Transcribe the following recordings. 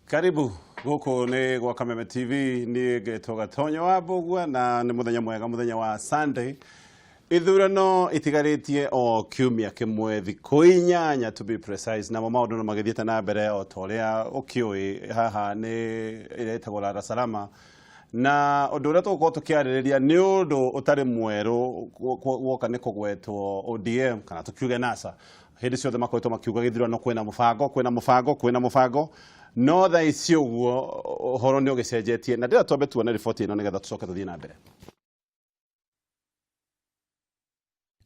Karibu gũkũ nĩ gwa Kameme TV niĩ ngetwo Gatonyo wa Mbũgua na nĩ mũthenya mwega mũthenya wa Sunday. Ithurano itigarĩtie o kiumia kĩmwe thikũ 8 to be precise, namo maũndũ no magĩthiĩte na mbere o ta ũrĩa ũkĩũĩ. Haha nĩ ĩrĩa ĩtagwo Lala Salama, na ũndũ ũrĩa tũgũkorwo tũkĩarĩrĩria nĩ ũndũ ũtarĩ mwerũ woka nĩ kũgwetwo ODM kana tũkiuge NASA. Hĩndĩ ciothe makoretwo makiuga gĩthurano kwĩna mũbango, kwĩna mũbango, kwĩna mũbango, no thaa ici ũguo ũhoro nĩ ũgĩcenjetie, na ndĩrenda twambe tuone riboti ĩno nĩgetha tũcoke tũthiĩ na mbere.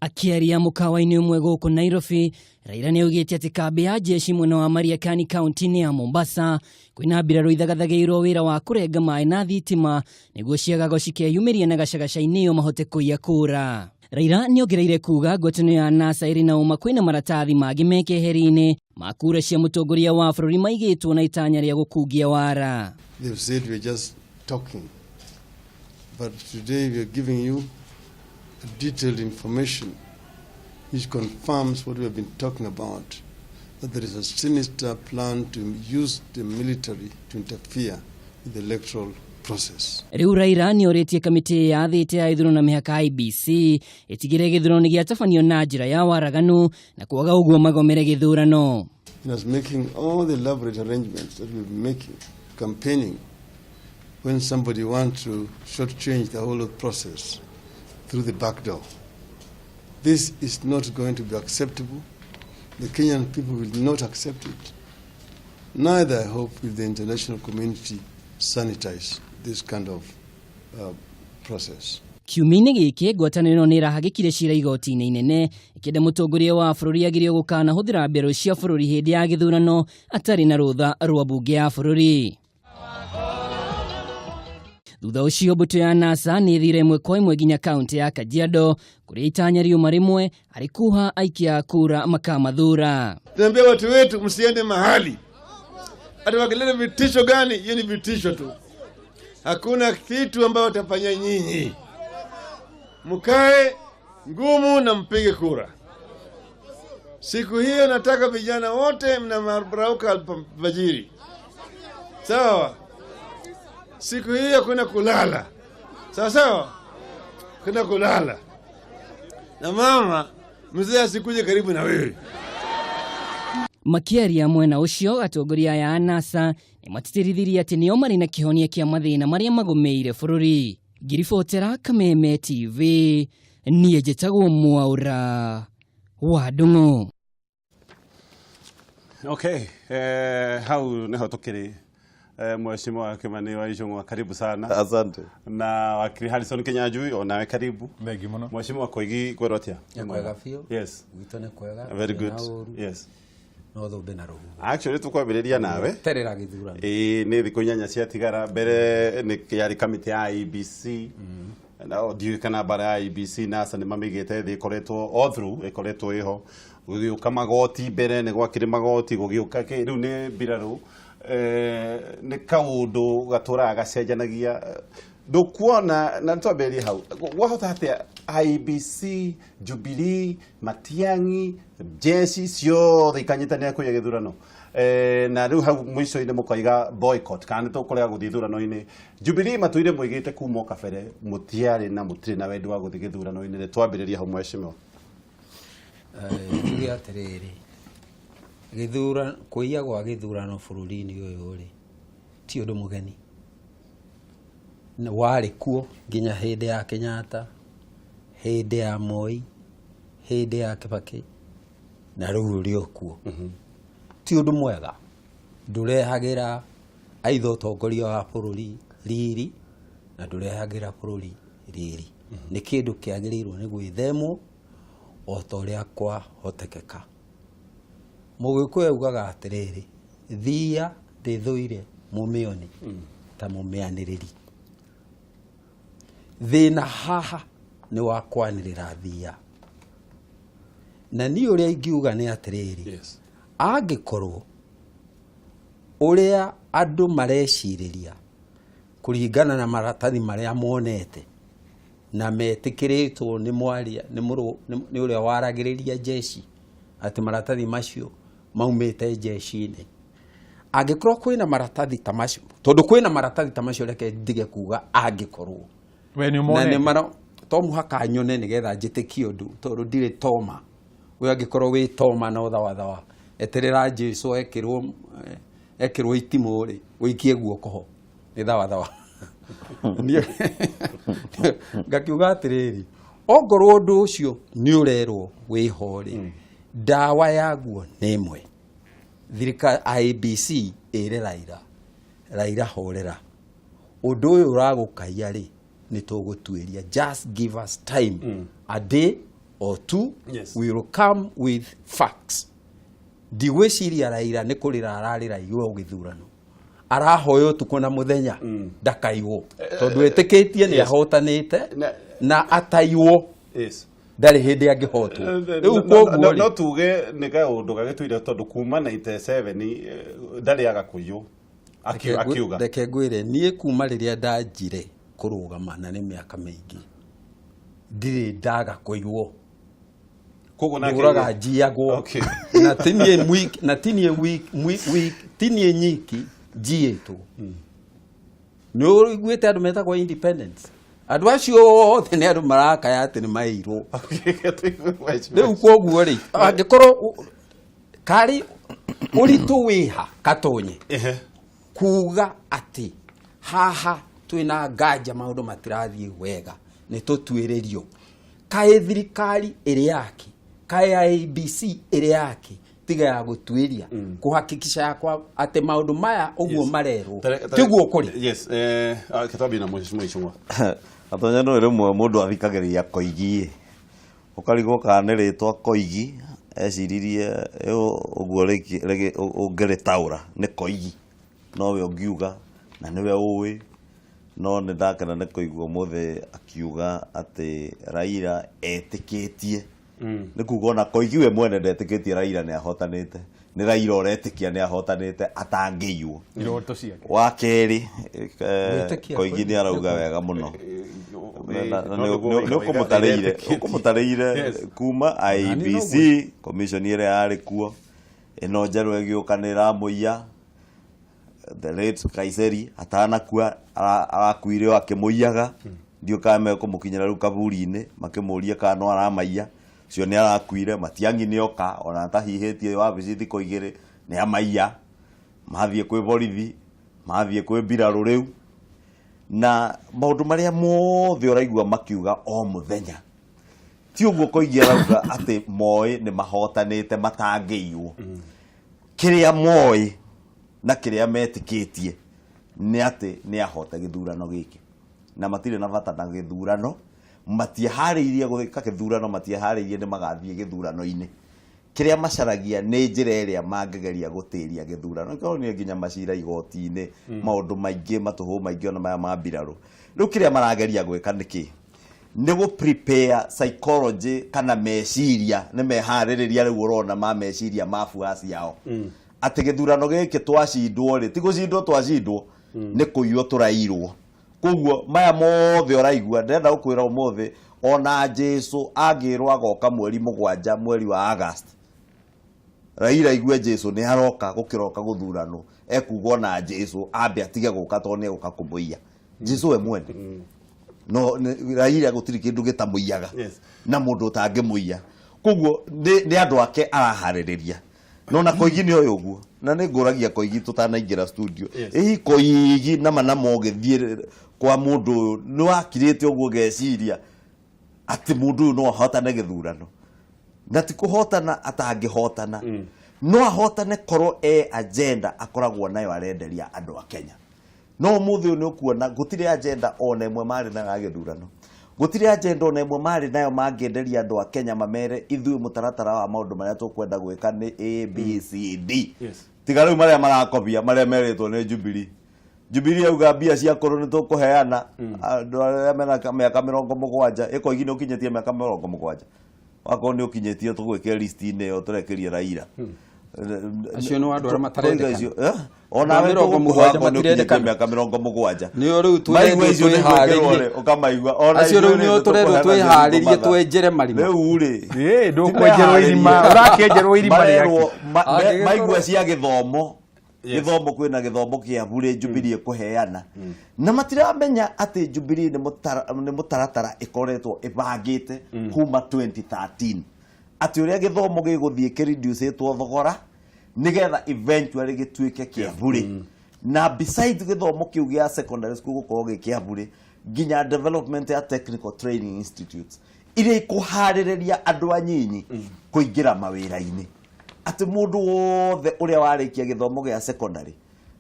Akĩaria mũkawa-inĩ ũmwe gũkũ Nairobi, Raila nĩ augĩte atĩ kambĩ ya jeshi mwena wa Mariakani kaunti-inĩ ya Mombasa kwĩna mbirarũ ithagathagĩirwo wĩra wa kũrenga maĩ na thitima nĩguo ciagago cikeyumĩria na gacagaca-inĩ ĩyo mahote kũiya kũra. Raila nĩ ongereire kuga ngwatanĩro ya NASA ĩrĩ na ũma kwĩna maratathi mangĩ me keheri-inĩ ma kura cia mũtongoria wa bũrũri maigĩtwo na itanya rĩa gũkungia wara. They've said we're just talking, but today we are giving you detailed information which confirms what we have been talking about, that there is a sinister plan to use the military to interfere with the electoral process. Rĩu Raila nĩ orĩtie kamĩtĩ yathĩte ya ithurano na mĩhaka IEBC ĩtigĩre gĩthurano nĩ gĩatabanio na njĩra ya waraganu na kwaga ũguo magomere gĩthurano. In us making all the elaborate arrangements that we've been making, campaigning, when somebody wants to shortchange the whole process through the back door. This is not going to be acceptable. The Kenyan people will not accept it. Neither, I hope, will the international community sanitize this kind of process. Kiumia-inĩ gĩkĩ ngwatanĩro ĩno nĩ ĩrahagĩkire cira igoti-inĩ inene ĩkĩenda mũtongoria wa bũrũri agirio gũkanahũthĩra mbirarũ cia bũrũri hĩndĩ ya gĩthurano atarĩ na rũtha rwa mbunge ya bũrũri. Thutha ũcio mbũtũ ya NASA nĩ ĩthire ĩmwe kwa ĩmwe nginya kaunti ya Kajiado kũrĩa itanya riuma rĩmwe arĩ kuha aikia a kura makamathura. Tunaambia watu wetu msiende mahali hata wakileta vitisho gani, hiyo ni vitisho tu, hakuna kitu ambayo watafanya nyinyi. Mkae ngumu na mpige kura siku hiyo. Nataka vijana wote mnarauka alfajiri, sawa? Siku hiyo hakuna kulala, sawa sawa, kuna kulala. Na mama mzee asikuje karibu na wewe. Makĩaria mwena ũcio atongoria aya a NASA nĩ matĩtĩrithirie atĩ nĩo marĩ na kĩhonia kĩa mathĩna marĩa magũmĩire bũrũri. Ngĩribotera Kameme TV niĩ njĩtagwo Mwaũra wa Ndung'u. Okay, hau niho tukiri. Mheshimiwa Kimani wa Ichung'wa, karibu sana. Asante. Na wakili Harrison Kinyanjui, onawe karibu. Thengi mũno. Mheshimiwa Koigi, kwĩrwo atĩa? Nĩ kwega biũ. Gwitũ nĩ kwega. Very good. Na ũru. No thũmbĩ na rũhuho. Actually tũkwambĩrĩria nawe. Terera gĩthurano. Ĩĩ, nĩ thikũ 8 ciatigara. Mbere nĩ yarĩ kamĩtĩ ya IEBC. Na ndiũĩ kana mbara ya IEBC NASA nĩ mamĩigĩte thĩ, ĩkoretwo all through, ĩkoretwo ĩho. Gũgĩũka magoti mbere, nĩ gwakĩrĩ magoti, gũgĩũka kĩ, rĩu nĩ mbirarũ. Nĩ kaũndũ gatũraga gacenjanagia. Ndũkuona, na nĩtwambĩrĩrie hau. Gwahota atĩa IEBC, Jubilee, Matiang'i, jeshi ciothe ikanyitanĩra kũiya gĩthurano? Na rĩu hau mũico-inĩ mũkoiga boycott kana nĩ tũkũrega gũthiĩ ithurano-inĩ. Jubilee matũire moigĩte kuma o kabere mũtiarĩ na mũtirĩ na wendi wa gũthiĩ gĩthurano-inĩ. Nĩ twambĩrĩrie hau mheshimiwa. Njuge atĩrĩrĩ, kũiya gwa gĩthurano bũrũri-inĩ ũyũ rĩ ti ũndũ mũgeni, warĩ kuo nginya hĩndĩ ya Kenyatta, hĩndĩ ya Moi, hĩndĩ ya Kibaki, na rĩu ũrĩ o kuo. Ti ũndũ mwega, ndũrehagĩra aitha ũtongoria wa bũrũri riri, na ndũrehagĩra bũrũri riri. Nĩ kĩndũ kĩagĩrĩirwo nĩ gwĩthemwo o ta ũrĩa kwahotekeka. Mũgĩkũyũ augaga atĩrĩrĩ, thia ndĩthũire mũmĩoni ta mũmĩanĩrĩri. Thĩna haha nĩ wa kwanĩrĩra thia. Na niĩ ũrĩa ingiuga nĩ atĩrĩrĩ, angĩkorwo ũrĩa andũ marecirĩria kũringana na maratathi marĩa monete na metĩkĩrĩtwo nĩ mwaria, nĩ mũrũ, nĩ ũrĩa waragĩrĩria jeshi atĩ maratathi macio maumĩte jeshi-inĩ, Angĩkorwo kwĩna maratathi ta macio, tondũ kwĩna maratathi ta macio, reke ndige kuga angĩkorwo. We nĩ Na nĩ ũmonete? mara to mũhaka nyone nĩgetha njĩtĩkie ũndũ, tondũ ndirĩ toma. We angĩkorwo wĩ toma na ũthawathawa, eterera Jesu ekĩrwo itimũ rĩ, ũikie guoko ho nĩ thawathawa. Niĩ ngakiuga atĩrĩrĩ, ongorwo ũndũ ũcio nĩ ũrerwo wĩho rĩ, ndawa yaguo nĩ ĩmwe. Thirikari IEBC ĩre Raila, Raila horera, ũndũ ũyũ ũragũkaia rĩ, nĩ tũgũtuĩria, just give us time, a day or two, we will come with facts. Ndigwĩciria Raila nĩ kũrĩra ararĩra igũrũ gĩthurano, arahoya ũtukũ na mũthenya ndakaiywo, tondũ etĩkĩtie nĩ ahotanĩte, na ataiywo ndarĩ hĩndĩ angĩhotwo. Rĩu koguo No rĩ, tuge nĩ kaũndũ gagĩtũire, tondũ kuma 97 ndarĩ aga kũiywo. Akiuga Reke ngwĩre, niĩ kuma rĩrĩa ndanjire kũrũgama, na nĩ mĩaka mĩingĩ, ndirĩ ndaga kũiywo. Koguo nake Ndũraga njiagwo. Na tinie mwiki, na tinie wiki, wiki, tinie nyiki njiĩtwo. Nĩ ũiguĩte andũ metagwo independence? Andũ acio othe nĩ andũ marakaya atĩ nĩ mairwo. Rĩu koguo rĩ, angĩkorwo karĩ ũritũ wĩha katonye kuga atĩ haha twĩna nganja, maũndũ matirathiĩ wega, nĩ tũtuĩrĩrio, kaĩ thirikari ĩrĩ yake, kaĩ IEBC ĩrĩ yake, tiga ya gũtuĩria kũhakikisha yakwa atĩ maũndũ maya ũguo marerwo tiguo kũrĩ. Yes, kitwambie na mheshimiwa Ichung'wa. Atonya no rĩmwe mũndũ athikagĩrĩria Koigi, ũkarigwo kana nĩ rĩtwa Koigi eciririe ũguo ũngĩrĩtaũra nĩ Koigi nowe ũngiuga na nĩwe ũĩ. No nĩ ndakena nĩ kũigua ũmũthĩ akiuga atĩ Raila etĩkĩtie. Nĩ kuga ona Koigi we mwene ndetĩkĩtie Raila nĩ ahotanĩte, nĩ Raila ũretĩkia nĩ ahotanĩte atangĩiywo. Iroto ciake. Wa kerĩ, Gwĩtĩkia Koigi Koigi nĩ arauga wega mũno. Nĩ ũkũmũtarĩire, ũkũmũtarĩire kuma IEBC commission ĩrĩa yarĩ kuo, ĩno njerũ ĩgĩũka nĩ ĩramũiya. The late Kaiseri atanakua arakuire o akĩmũiyaga. Ndiũ kana mekũmũkinyĩra rĩu kaburi-inĩ makĩmũrie kana no aramaiya. Ũcio nĩ arakuire. Matiang'i nĩ oka ona atahihĩtie wabici thikũ 2 nĩ amaiya. Mathiĩ kwĩ borithi, mathiĩ kwĩ mbirarũ rĩu, na maũndũ marĩa mothe ũraigua makiuga o mũthenya ti ũguo. Koigi arauga atĩ moĩ nĩ mahotanĩte matangĩiywo. Kĩrĩa moĩ na kĩrĩa metĩkĩtie nĩ atĩ nĩ ahote gĩthurano gĩkĩ, na matirĩ na bata na gĩthurano, matiĩharĩirie gwĩka gĩthurano, matiĩharĩirie nĩ magathiĩ gĩthurano-inĩ. Kĩrĩa macaragia nĩ njĩra ĩrĩa mangĩgeria gũtĩria gĩthurano. Nĩkĩo nĩ nginya macira igoti-inĩ, maũndũ maingĩ matũhũ maingĩ, ona maya ma mbirarũ. Rĩu kĩrĩa marageria gwĩka nĩ kĩ? Nĩ gũ prepare psychology kana meciria, nĩ meharĩrĩria rĩu ũrona ma meciria ma afuasi ao atĩ gĩthurano gĩkĩ twacindwo rĩ, ti gũcindwo twacindwo, nĩ kũiywo tũrairwo. Koguo maya mothe ũraigua, ndĩrenda gũkwĩra ũmũthĩ, ona Jesu angĩrwo agoka mweri 7, mweri wa August, Raila igue Jesu nĩ aroka gũkĩroka gũthuranwo, ekuga ona Jesu ambe atige gũka, tondũ nĩ egũka kũmũiya Jesu we mwene. No Raila gũtirĩ kĩndũ gĩtamũiyaga na mũndũ ũtangĩmũiya. Koguo nĩ andũ ake araharĩrĩria. No na Koigi nĩ oĩ ũguo, na nĩ ngũragia Koigi tũtanaingĩra studio, ĩhi Koigi nama nama ũgĩthiĩ kwa mũndũ ũyũ nĩ wakirĩte ũguo ũgeciria atĩ mũndũ ũyũ no ahotane gĩthurano? Na ti kũhotana atangĩhotana, no ahotane korwo e agenda akoragwo nayo arenderia andũ a Kenya. No ũmũthĩ ũyũ nĩ ũkuona gũtirĩ agenda ona ĩmwe marĩ nayo ya gĩthurano, gũtirĩ agenda ona ĩmwe marĩ nayo mangĩenderia andũ a Kenya, mamere ithuĩ mũtaratara wa maũndũ marĩa tũkwenda gwĩka nĩ A B C D. Tiga rĩu marĩa marakobia marĩa merĩtwo nĩ Jubilee. Jubilee yauga mbia cia kũrũ nĩ tũkũheana andũ arĩa mena mĩaka 70. Ĩkoigi nĩ ũkinyĩtie mĩaka 70, wakorwo nĩ ũkinyĩtie tũgwĩkĩra list-inĩ ĩyo tũrekĩria Raila. Acio nĩ andũ arĩa matarendekana. Ona Andũ a we 70 tũgũkũhe nĩ ũkinyĩtie matirendekana. mĩaka 70. Nĩo rĩu Maigua twĩrendwo icio nĩ twĩharĩrie. gwĩkĩrwo rĩ, ũkamaigua ona Acio rĩu ithuĩ nĩo rĩ, tũrerwo tũkũheana twĩharĩrie ciringi twenjere marima. Rĩu rĩ, Ĩĩ, ndũkwenjerwo irima, ũrakĩenjerwo irima rĩake. marerwo Angĩgĩkorwo- maigua cia gĩthomo. Gĩthomo, kwĩna gĩthomo kĩa burĩ Jubilee ĩkũheana, na matiramenya atĩ Jubilee nĩ mũtaratara ĩkoretwo ĩbangĩte kuma 2013, atĩ ũrĩa gĩthomo gĩgũthiĩ kĩreducĩtwo thogora nĩgetha eventually gĩtuĩke kĩa burĩ. Na besides gĩthomo kĩu gĩa secondary school gũkorwo gĩ kĩa burĩ, nginya development ya technical training institutes iria ikũharĩrĩria andũ anyinyi kũingĩra mawĩra-inĩ, atĩ mũndũ wothe ũrĩa warĩkia gĩthomo gĩa secondary,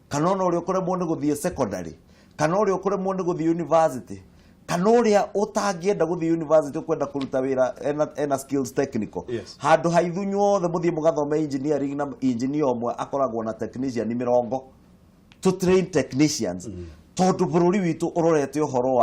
kana ona ũrĩa ũkũremwo nĩ gũthiĩ secondary, kana ũrĩa ũkũremwo nĩ gũthiĩ university, kana ũrĩa ũtangĩenda gũthiĩ university, ũkwenda kũruta wĩra ena skills technical, handũ ha ithunyuothe mũthiĩ mũgathome engineering, na engineer ũmwe akoragwo na technician 20, to train technicians, tondũ bũrũri witũ ũrorete ũhoro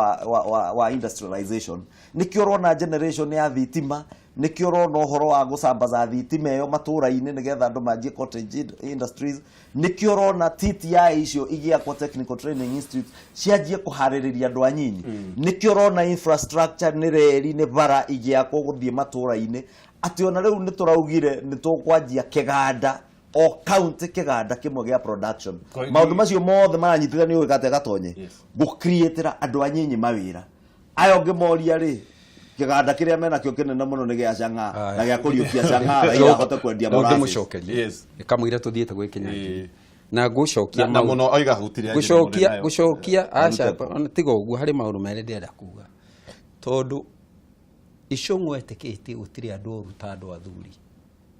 wa industrialization. Nĩkĩo ũrona generation ya thitima, nĩkĩo ũrona ũhoro wa gũcambaza thitima ĩyo matũra-inĩ nĩgetha andũ manjie cottage industries, nĩkĩo ũrona TTI icio igĩakwo, technical training institute, cianjie kũharĩrĩria andũ anyinyi, nĩkĩo ũrona infrastructure, nĩ reri, nĩ bara igĩakwo gũthiĩ matũra-inĩ, atĩ ona rĩu nĩ tũraugire nĩ tũkwanjia kĩganda o county, kĩganda kĩmwe gĩa production. Maũndũ macio mothe maranyitithanio gwĩka atĩa, Gatonye? Gũcreatĩra andũ anyinyi mawĩra. Aya ũngĩmoria rĩ, kĩganda kĩrĩa menakĩo kĩnene mũno nĩ gĩa chang'aa na gĩa kũriũkia chang'aa, Raila ahote kwendia No molasses. Ngĩmũcokeria kamũira tũthiĩte gwĩ Kenya na ngũcokia Na mũno oiga gũtirĩ agenda ngũcokia mũrĩ nayo. Ngũcokia, aca. Arute. Ona tiga ũguo, harĩ maũndũ merĩ ndĩrenda kuga, tondũ Icũng'wa etĩkĩtie gũtirĩ andũ oru ta andũ athuri.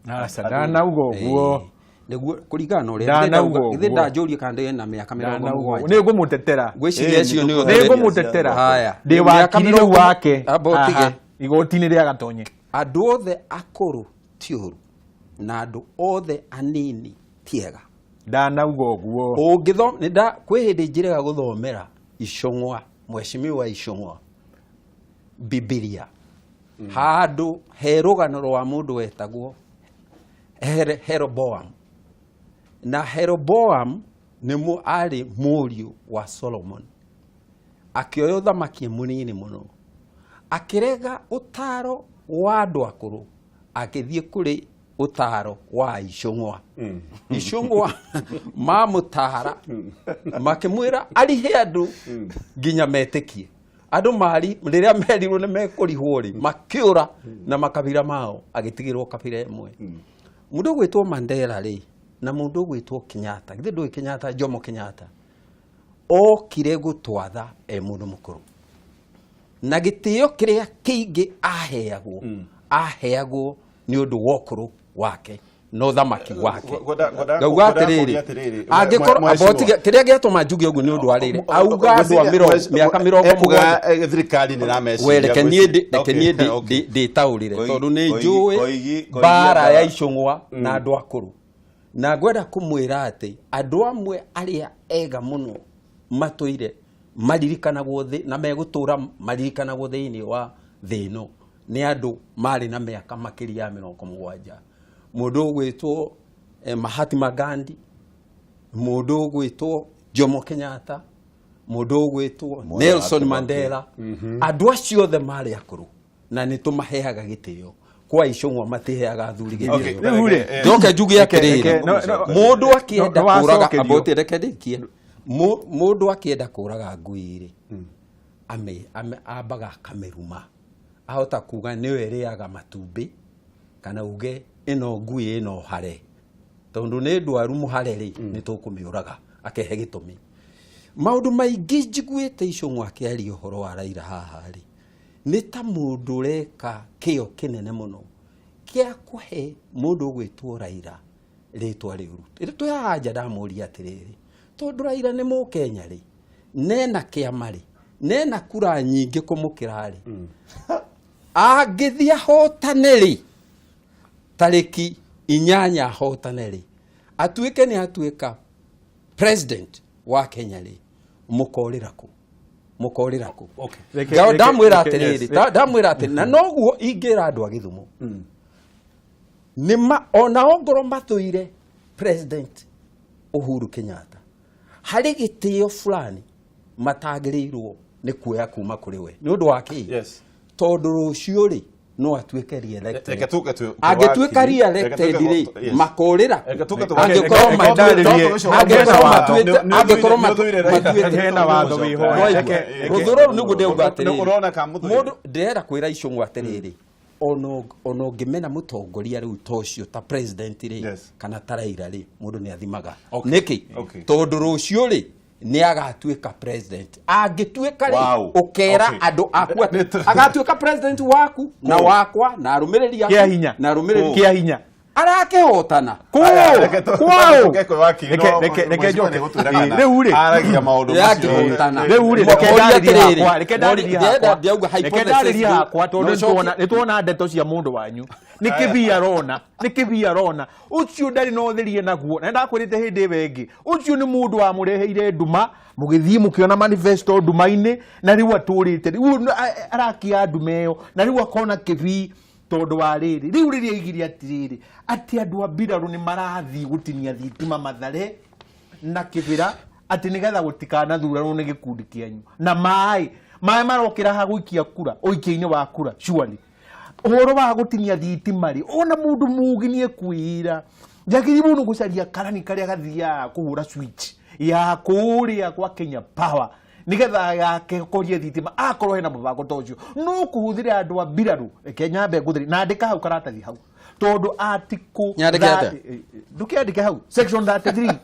Aca, ndanauga ũguo. Ĩĩ, nĩguo kũringana na ũrĩa Ndanauga githĩ ũguo. ndanjũrie kana ndĩ na mĩaka mĩrongo Ndanauga ũguo. mũgwanja Nĩ ngũmũtetera. Ngwĩciria Ĩĩ, acio nĩ nĩ Nĩ ngũmũtetera. Haya. Ndĩ Mĩaka wakiri rĩu wake Amba ũtige. haha, igoti-inĩ rĩa Gatonye. Andũ othe akũrũ ti ũru na andũ othe anini ti ega. Ndanauga ũguo. Ũngĩthoma nĩ nda kwĩ hĩndĩ njĩrega gũthomera Icũng'wa, Mheshimiwa Icũng'wa, Bibilia, handũ he rũgano rwa mũndũ wetagwo Heroboam, na Heroboam nĩ arĩ mũriũ wa Solomon, akĩoya ũthamaki e mũnini mũno, akĩrega ũtaro wa andũ akũrũ, agĩthiĩ kũrĩ ũtaro wa Icũng'wa. Icũng'wa mamũtara makĩmwĩra arihe andũ nginya metĩkie. Andũ mari rĩrĩa merirwo nĩ mekũrihwo rĩ, makĩũra na makabira mao, agĩtigĩrwo kabira ĩmwe. Mũndũ ũgwĩtwo Mandela rĩ, na mũndũ ũgwĩtwo Kenyatta, githĩ ndũĩ Kenyatta, Jomo Kenyatta, okire gũtwatha e mũndũ mũkũrũ, na gĩtĩo kĩrĩa kĩingĩ aheagwo nĩ ũndũ wa ũkũrũ wake na ũthamaki wake. Ngauga Ngwenda atĩrĩrĩ, kũũria atĩrĩrĩ, angĩkorwo mheshimiwa. amba ũtige, kĩrĩa gĩatũma njuge ũguo nĩ ũndũ wa rĩrĩ, auga andũ a mĩaka mĩrongo ekuga mũgwanja thirikari nĩ ĩrameciria. We reke niĩ reke niĩ ndĩtaũrĩre, tondũ nĩ njũĩ mbara ya Icũng'wa na andũ akũrũ, na ngwenda kũmwĩra atĩ andũ amwe arĩa ega mũno matũire maririkanagwo thĩ na megũtũra maririkanagwo thĩinĩ wa thĩ ĩno nĩ andũ marĩ na mĩaka makĩria ya 70. Mũndũ ũgwĩtwo Mahatma Gandhi, mũndũ ũgwĩtwo Jomo Kenyatta, mũndũ ũgwĩtwo Moi Nelson wa Kibaki. Mandela, andũ acio othe marĩ akũrũ na nĩ tũmaheaga gĩtĩo. Kwa Icũng'wa matiheaga athuri gĩtĩo. Rĩu rĩ, Njoke njuge atĩrĩrĩ, no, mũndũ akĩenda no, kũraga wacokerio. amba reke ndĩkie. Mũndũ akĩenda kũraga ngui rĩ, ambaga akamĩruma, ahota kuga nĩyo ĩrĩaga matumbĩ, kana uge ĩno ngui ĩno hare, tondũ nĩ ndwaru mũhare rĩ, nĩ tũkũmĩũraga, akehe gĩtũmi. Maũndũ maingĩ njiguĩte Icũng'wa akĩaria ũhoro wa Raila haha rĩ, nĩ ta mũndũ ũreka kĩo kĩnene mũno kĩa kũhe mũndũ ũgwĩtwo Raila rĩtwa rĩũru. Rĩrĩa twĩ haha nja ndamũria atĩrĩrĩ, tondũ Raila nĩ mũkenya rĩ, nena kĩama rĩ, nena kura nyingĩ kũmũkĩra rĩ, angĩthiĩ ahotane rĩ, tarĩki 8 ahotane rĩ, atuĩke nĩ atuĩka president wa Kenya rĩ, mũkorĩra kũ? Mũkorĩra kũ? Ndamwĩra atĩrĩrĩ, ndamwĩra atĩrĩ, na noguo ingĩra andũ a Gĩthumo, nĩ ona ongorwo mathũire President Uhuru Kenyatta, harĩ gĩtĩo fulani matagĩrĩirwo nĩ kuoya kuma kũrĩ we. Nĩ ũndũ wa kĩ? Tondũ rũciũ rĩ No atuĩke re-elected. Reke tũke Angĩtuĩka wakiri. re-elected Reke rĩ, tũke- yes. makorĩra Reke tũke Angĩkorwo reke angĩkorwo angĩkorwo nĩ ũthũire Raila. matuĩte Hena watho wĩho. Waigua. Rũthũ rũrũ nĩguo ndĩrauga atĩrĩrĩ. Ũrona ka mũthũire? Mũndũ ndĩrenda kwĩra Icũng'wa atĩrĩrĩ, ona ũngĩmena mũtongoria rĩu ta ũcio ta president rĩ, Yes. kana ta Raila rĩ, mũndũ nĩ athimaga. Okay. Nĩkĩ? Okay. Tondũ rũciũ rĩ, nĩ agatuĩka president. Angĩtuĩka rĩ, Wow. ũkera Okay. andũ aku atĩ Nĩ tũ- agatuĩka president waku na wakwa na arũmĩrĩri aku Kĩa hinya. na arũmĩrĩri Kĩa hinya. arakĩhotana. Aya, reke Kwao. tũke kwĩ wakiri, Reke- no reke mheshimiwa njoke. nĩ gũtwĩra kana Rĩu rĩ. aragia maũndũ macio. Yakĩhotana. Rĩu rĩ, reke Moria ndarĩrie atĩrĩrĩ, hakwa, reke ndarĩrie ndĩrenda hakwa. ndĩrauga Reke hypothesis ndarĩrie rĩu. hakwa tondũ No nĩtuona nĩtuona ndeto cia mũndũ wanyu. Nĩ kĩbi arona, nĩ kĩbi arona. Ũcio ndarĩ na ũtherie naguo. Na ndakwĩrĩte hĩndĩ ĩyo ĩngĩ. Ũcio nĩ mũndũ wamũreheire nduma, mũgĩthiĩ mũkĩona manifesto nduma-inĩ, na rĩu atũrĩte. Rĩu arakia nduma ĩyo, na rĩu akona kĩbii tondũ wa rĩrĩ. Rĩu rĩrĩa aigire atĩrĩrĩ, atĩ andũ a mbirarũ nĩ marathiĩ gũtinia thitima Mathare na Kĩbĩra, atĩ nĩgetha gũtikanathuranwo nĩ gĩkundi kĩanyu. Na maĩ, maĩ marokĩra ha gũikia kura, ũikia-inĩ wa kura, surely. Ũhoro wa gũtinia thitima rĩ, ona mũndũ mũgĩ nĩ ekwĩra, njagĩrĩirwo nĩ gũcaria karani karĩa gathiaga kũhũra switch ya kũrĩa kwa Kenya Power nĩgetha yake korie thitima akorwo hena mũbango ta ũcio. No kũhũthĩra andũ a mbirarũ, reke nyambe ngũthĩre, na andĩka hau karatathi hau, tondũ article Nyandĩke atĩa? Ndũkĩandĩke hau section 33,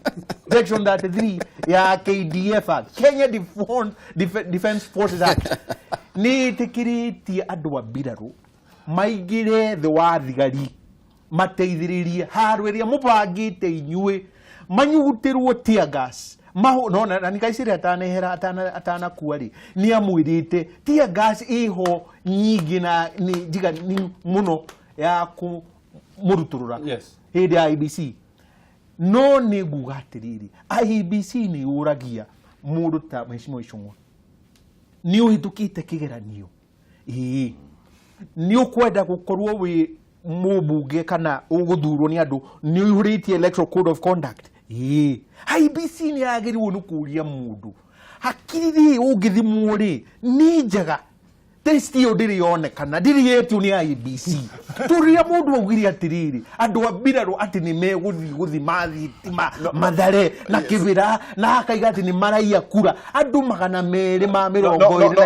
section 33 ya KDF Act, Kenya Defence Forces Act, nĩ ĩtĩkĩrĩtie andũ a mbirarũ maingĩre thĩ wa thigari mateithĩrĩrie handũ ĩrĩa mũbangĩte inyuĩ, manyugutĩrwo tear gas. Mahu, no, na nikaicĩrĩ atanehera, atanakua rĩ, nĩ amwĩrĩte tear gas ĩho nyingĩ na nĩ njiganu mũno ya kũmũrutũrũra. Yes. Hĩndĩ ya IEBC. No nĩ nguga atĩrĩrĩ, IEBC nĩ yũragia mũndũ ta Mheshimiwa Icũng'wa, nĩ ũhĩtũkĩte kĩgeranio? Ĩĩ. Nĩ ũkwenda gũkorwo wĩ mũmbunge kana ũgũthurwo nĩ andũ, nĩ ũihũrĩtie electoral code of conduct? Ĩĩ. IEBC nĩ yagĩrĩirwo nĩ kũria mũndũ, hakiri rĩ ũngĩthimwo rĩ nĩ njega? Test ĩyo ndĩrĩ yonekana, ndĩrĩ yetio nĩ IEBC. Tũrĩa mũndũ augire atĩrĩrĩ, andũ a mbirarũ atĩ nĩ megũthiĩ gũthima thitima Mathare na Kĩbĩra, na akaiga atĩ nĩ maraiya kura andũ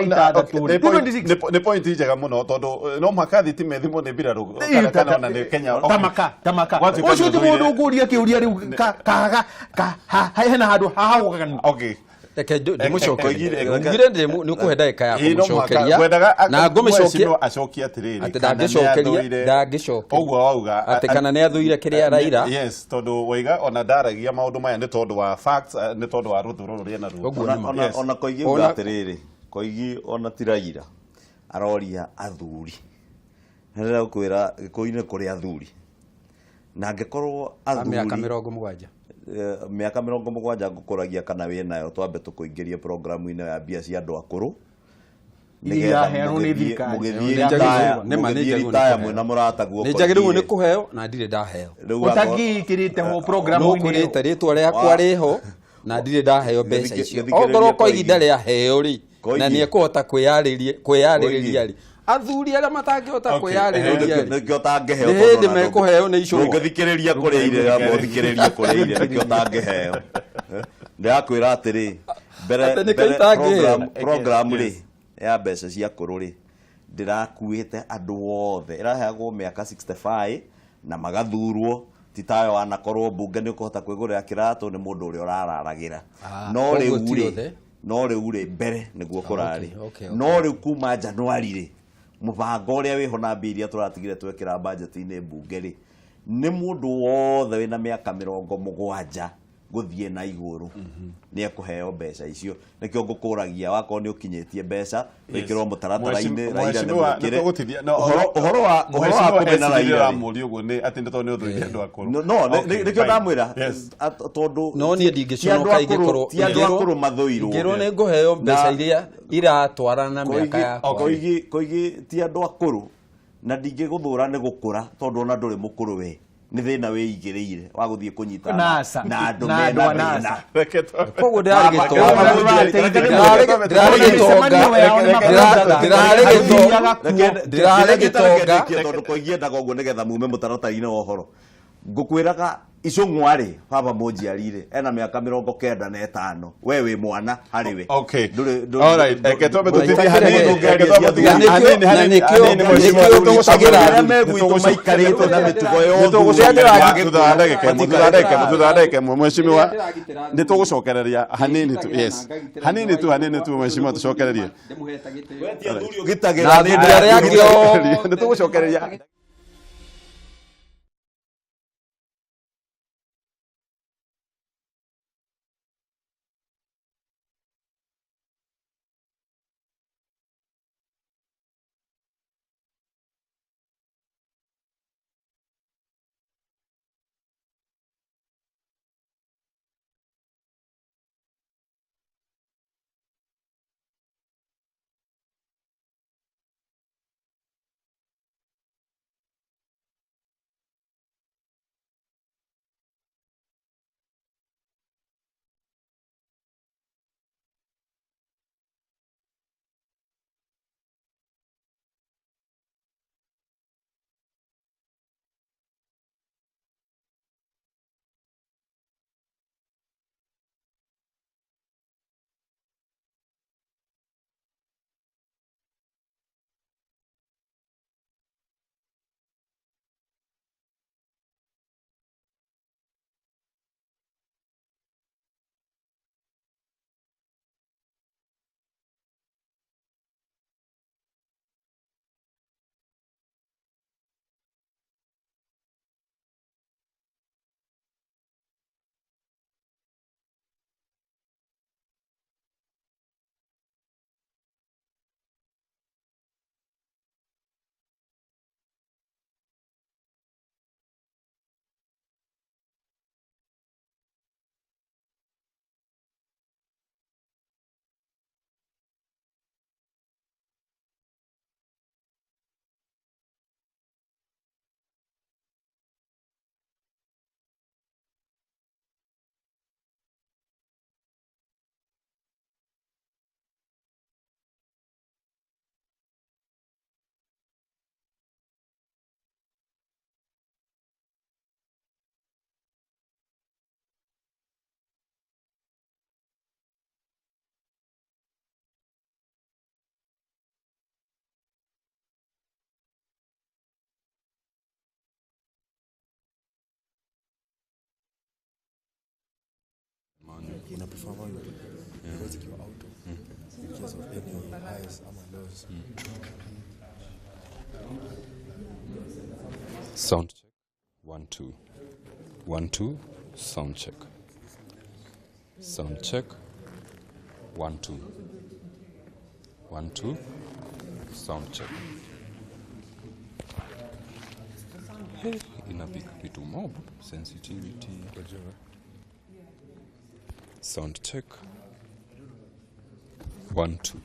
226. Nĩ point njega mũno tondũ no mũhaka thitima ĩthimwo nĩ mbirarũ kana ona nĩ Kenya. Tamaka, tamaka. Gwatuĩka Ũcio ti nĩ mũndũ ũkũria kĩũria rĩu kaga hena handũ hahagũganu. Okay. Reke ndĩmũcokerie. Reke- Ngire nĩ ũkũhe ndagĩka ya Ĩĩ, no mũhaka. kũmũcokeria. Ngwendaga Na ngũmĩcokia mheshimiwa acokie atĩrĩrĩ, atĩ kana nĩ ndangĩcokeria, athũire- ndangĩcokeria. Ũguo wauga Atĩ kana nĩ athũire kĩrĩa Raila. Yes, tondũ waiga ona ndaragia maũndũ maya nĩ tondũ wa facts, nĩ tondũ wa rũthũro rũrĩa naruo. Ũguo nĩ ma. Yes. Ona Koigi uga atĩrĩrĩ, Koigi ona ti Raila aroria athuri. Na rĩrĩa ngũkwĩra Gĩkũyũ-inĩ kũrĩ athuri. Na angĩkorwo A mĩaka athuri 70. Mĩaka 70 ngũkũragia kana wĩ nayo, twambe tũkũingĩrie programu-inĩ ya mbia cia andũ akũrũ. Iria Nĩgetha iraheanwo nĩ thirikari. mũgĩthiĩ Nĩ njagĩrĩirwo, nĩ ma, nĩ mũgĩthiĩ njagĩrĩirwo nĩ ritaya kũheo. mwĩna mũrataguo Nĩ njagĩrĩirwo nĩ Koigi-rĩ. kũheo na ndirĩ ndaheo. Rĩu akorwo- Ũtangĩikĩrĩte ho No programu-inĩ ĩyo. kwĩrĩte rĩtwa rĩakwa rĩho na ndirĩ ndaheo mbeca icio. Gĩthikĩrĩrie Ongorwo Koigi Koigi. ndarĩ aheo rĩ, Koigi. na nĩ ekũhota kwĩyarĩrĩria Koigi. rĩ. Athuri arĩa matangĩhota Okay. kwĩyarĩrĩria rĩ. Nĩkĩo ũtangĩheo Nĩ tondũ hĩndĩ ona mekũheo nĩ icũng'wa. Ndũngĩthikĩrĩria kũrĩa irio, amba ũthikĩrĩrie kũrĩa irio, nĩkĩo ũtangĩheo. Ndĩrakwĩra atĩrĩ, mbere Atĩ nĩkĩo mbere itangĩheo. program rĩ ya mbeca cia akũrũ rĩ, ndĩrakuĩte andũ othe, ĩraheagwo mĩaka 65 na magathurwo, ti tayo wanakorwo mbunge nĩ ũkũhota kwĩgũrĩra kĩratũ nĩ mũndũ ũrĩa ũrararagĩra. Ah, No koguo rĩu ti rĩ, othe. no rĩu rĩ, mbere nĩguo kũrarĩ. Okay, okay. No rĩu kuma Januari rĩ, mũbango ũrĩa wĩho na mbia iria tũratigire twekĩra budget-inĩ mbunge rĩ, nĩ mũndũ wothe wĩna mĩaka 70 gũthiĩ na igũrũ nĩ ekũheo mbeca icio. Nĩkĩo ngũkũragia wakorwo nĩ ũkinyĩtie mbeca wĩkĩrwo mũtaratara-inĩ, Raila nĩ Mheshimiwa, mwĩkĩre. nĩtũgũtithia- no, Ũhoro wa Mheshimiwa kũmena SG Raila rĩ. ndĩramũria ũguo nĩ atĩ nĩ tondũ nĩ ũthũire andũ akũrũ. No, no, Okay, nĩkĩo fine. ndamwĩra Yes. tondũ No niĩ ti ndingĩconoka andũ akũrũ- ingĩkorwo ti andũ akũrũ mathũirwo. ingĩrwo nĩ ngũheo mbeca Na- iria iratwarana na mĩaka Koigi, yakwa. Koigi, Koigi ti andũ akũrũ na ndingĩgũthũra nĩ gũkũra tondũ ona ndũrĩ mũkũrũ we. Nĩ thĩna wĩigĩrĩire wa gũthiĩ kũnyitana NASA. na andũ Na mena andũ a thĩna. NASA. Koguo ndĩrarĩ gĩtonga. Ndĩrarĩ gĩtonga. Ndĩrarĩ gĩtonga. Ndĩrarĩ gĩtonga. Tondũ koigiendaga ũguo nĩgetha mume mũtaratara-inĩ wa ũhoro. Ngũkwĩraga icũng'wa rĩ, baba mũnjiarire ena mĩaka 95, we wĩ mwana harĩ we. Okay. Ndũrĩ- All right. Reke twambe tũtithie hanini. Ndũngĩaria Reke twambe tũtithie Na nĩkĩo- hanini, na hanini, nĩkĩo- hanini, mheshimiwa. nĩkĩo Nĩtũgũcokereria. Arĩa me gwitũ maikarĩte na mĩtugo ya Nĩtũgũcokereria ũthuri. thutha wa ndagĩka ĩmwe, thutha wa ndagĩka ĩmwe, thutha wa ndagĩka ĩmwe, mheshimiwa. Nĩtũgũcokereria hanini tu, yes. Hanini tu, hanini tu, mheshimiwa, tũcokererie. Ti athuri ũgitagĩra Na nĩ athuri arĩa angĩ othe. Nĩtũgũcokereria. Una prefer manual because ikiwa auto, in case of any highs ama lows. Sound check. 1 2. 1 2. Sound check. Sound check. 1 2. 1 2. Sound check. Hey, inapika vitu mob. Sensitivity. Sound check. 1 2.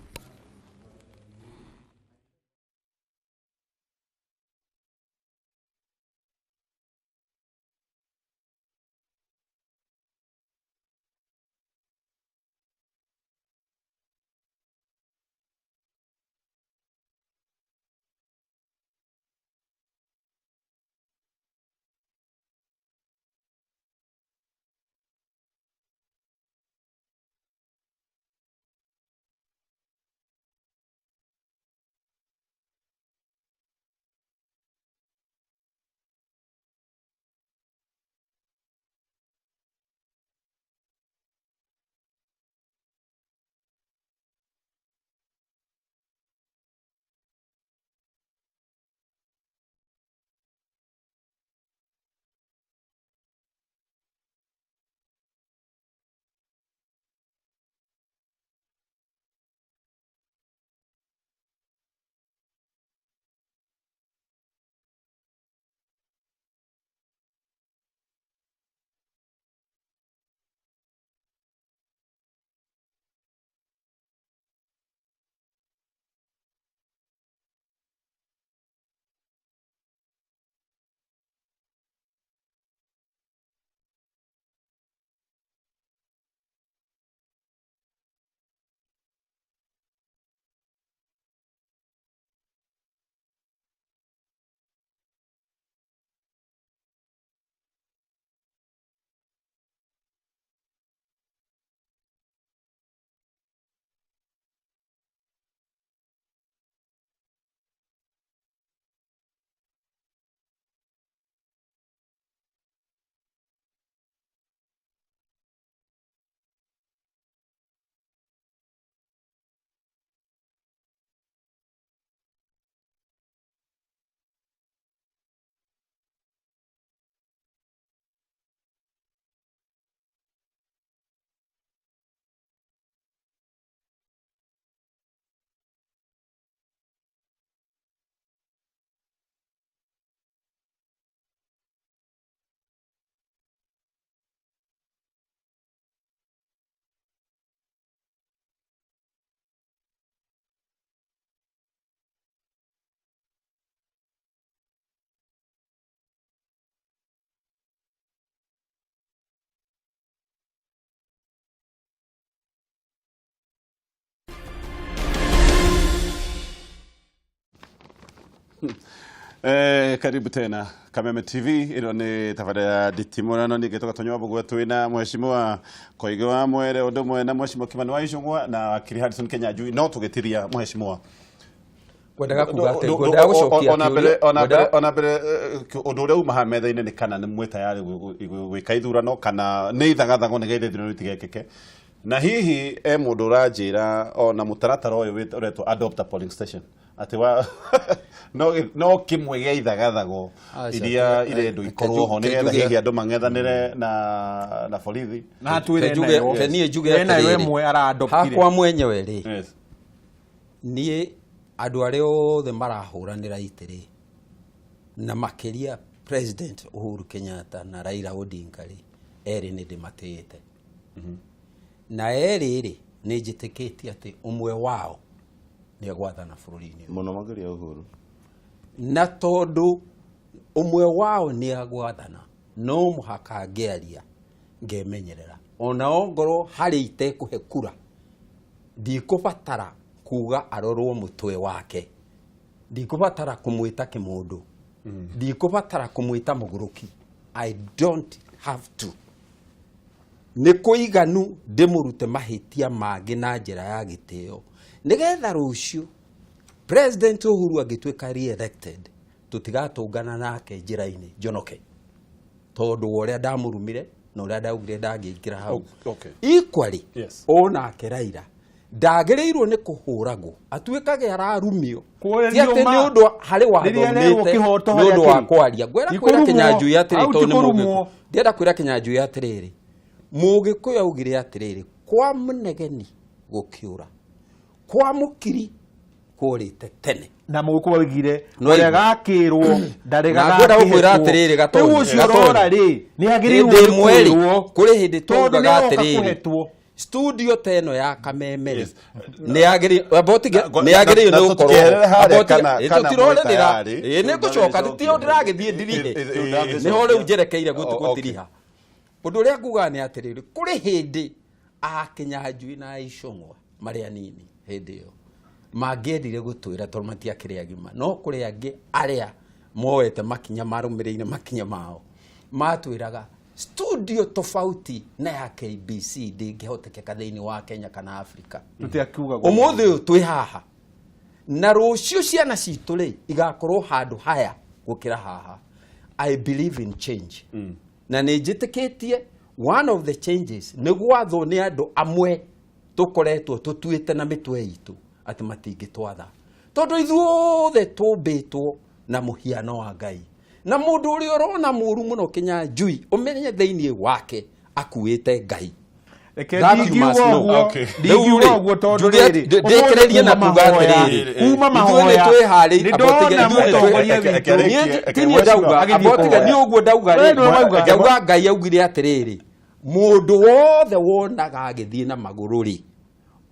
Karibu tena Kameme TV, ĩno nĩ tabarĩra ya nditimũrano. Ningĩ tũgatonywa bũguo twĩna mheshimiwa Koigi wa Mwere ũndũ ũmwe na mheshimiwa Kimani wa Ichung'wa na wakiri Harrison Kinyanjui. No tũgĩtiria mheshimiwa, Ngwendaga kuga atĩ ngwendaga gũcokia ona mbere kĩũria ona mbere ngwendaga ona mbere ũndũ ũrĩa uma haha metha-inĩ nĩ kana nĩ mwĩ tayarĩ gwĩka ithurano kana nĩ ithagathago nĩgetha ithurano itigekĩke, na hihi e mũndũ ũranjĩra ona mũtaratara ũyũ ũretwo adopt a polling station atĩ wa no kĩmwe gĩa ithagathago Aca, iria irendwo reke ikorwo ho nĩgetha njuge hihi andũ mang'ethanĩre na borithi. Na twĩre Ke njuge nayo ke niĩ njuge ĩnayo atĩrĩrĩ, ĩmwe araadoptire. Hakwa mwenyewe rĩ, niĩ andũ arĩa othe marahũranĩra itĩ rĩ, na makĩria President Uhuru Kenyatta na Raila Odinga rĩ, erĩ nĩ ndĩmatĩĩte, na erĩ rĩ, nĩ njĩtĩkĩtie atĩ ũmwe wao nĩ egwathana bũrũri-inĩ ũyũ. Mũno makĩria Uhuru. Na tondũ ũmwe wao nĩ agwathana, no mũhaka ngĩaria ngemenyerera, ona ongorwo harĩ itekũhe kura, ndikũbatara kuga arorwo mũtwe wake, ndikũbatara kũmwĩta kĩmũndũ, ndikũbatara kũmwĩta mũgũrũki. I don't have to. Nĩ kũiganu ndĩmũrute mahĩtia mangĩ na njĩra ya gĩtĩo, nĩgetha rũciũ President Uhuru angĩtuĩka re-elected, tũtigatũngana nake njĩra-inĩ njonoke tondũ wa ũrĩa ndamũrumire na ũrĩa ndaugire ndangĩingĩra hau. Equally, onake Raila ndagĩrĩirwo nĩ kũhũragwo atuĩkage ararumio, ti Kũũrĩrio atĩ ma. nĩ ũndũ harĩ Rĩrĩa arerwo wathomete kĩhoto nĩ harĩa ũndũ wa kĩrĩ. kwaria. Ngwenda Ti kwĩra kũrumwo. Kinyanjui atĩrĩ, Hau ti tondũ nĩ kũrumwo. Mũgĩkũyũ, ndĩrenda kwĩra Kinyanjui atĩrĩrĩ, Mũgĩkũyũ augire atĩrĩrĩ, kwa mũnegeni gũkĩũra, kwa mũkiri kũrĩte tene. Na mũgĩkũyũ oigire No ũrĩa igua. gakĩrwo ndarega. Na ngwenda gũkwĩra atĩrĩrĩ, Gatonyi, Rĩu ũcio Gatonyi. ũrora rĩ, nĩ agĩrĩirwo Hĩndĩ nĩ ĩmwe rĩ, kwĩrwo kũrĩ hĩndĩ tondũ twaugaga nĩ aroka atĩrĩrĩ, kũhetwo. Studio ta ĩno ya Kameme rĩ, nĩ yagĩrĩirwo nĩ Na- yagĩrĩirwo na nĩ gũkorwo tũtikĩeherere harĩa Amba ũtige- kana tũtirorĩrĩra. mwĩ tayarĩ. Ĩ, nĩ ngũcoka, tio ndĩragĩthiĩ ndirihe, nĩho rĩu njerekeire gũtiriha. Ũndũ ũrĩa ngugaga nĩ atĩrĩrĩ, kũrĩ hĩndĩ a Kinyanjui na Ichung'wa marĩ anini hĩndĩ ĩyo mangĩendire gũtwĩra, tondũ matiakĩrĩ agima, no kũrĩ angĩ arĩa moete makinya marũmĩrĩire makinya mao matwĩraga studio tofauti na ya KBC ndĩngĩhotekeka thĩinĩ wa Kenya kana Afrika. Tũtiakiuga. Ũmũthĩ ũyũ twĩ haha, na rũciũ ciana citũ rĩ igakorwo handũ haya gũkĩra haha. I believe in change, na nĩ njĩtĩkĩtie one of the changes nĩ gwathwo nĩ andũ amwe tũkoretwo tũtuĩte na mĩtwe itũ atĩ matingĩtwatha, tondũ ithuothe tũmbĩtwo na mũhiano wa Ngai, na mũndũ ũrĩa ũrona mũru mũno Kinyanjui, ũmenye thĩinĩ wake akuĩte Ngai. Reke That you ndingiuga must know. ũguo. Ndingiuga Rĩu rĩ, ũguo tondũ njuge- rĩrĩ, ndĩkĩrĩrie na ũmũthĩ kuga kuma mahoya, atĩrĩrĩ, kuma ithuĩ nĩ mahoya, twĩharĩirie, nĩ amba ũtige, ndona ithuĩ nĩ twĩ- mũtongoria witũ Niĩ ti niĩ ndauga, agĩthiĩ amba ũtige, kũhoya. nĩ ũguo ndauga We rĩ, nĩwe wauga. ndauga Ngai augire atĩrĩrĩ, mũndũ wothe wonaga agĩthiĩ na magũrũ rĩ,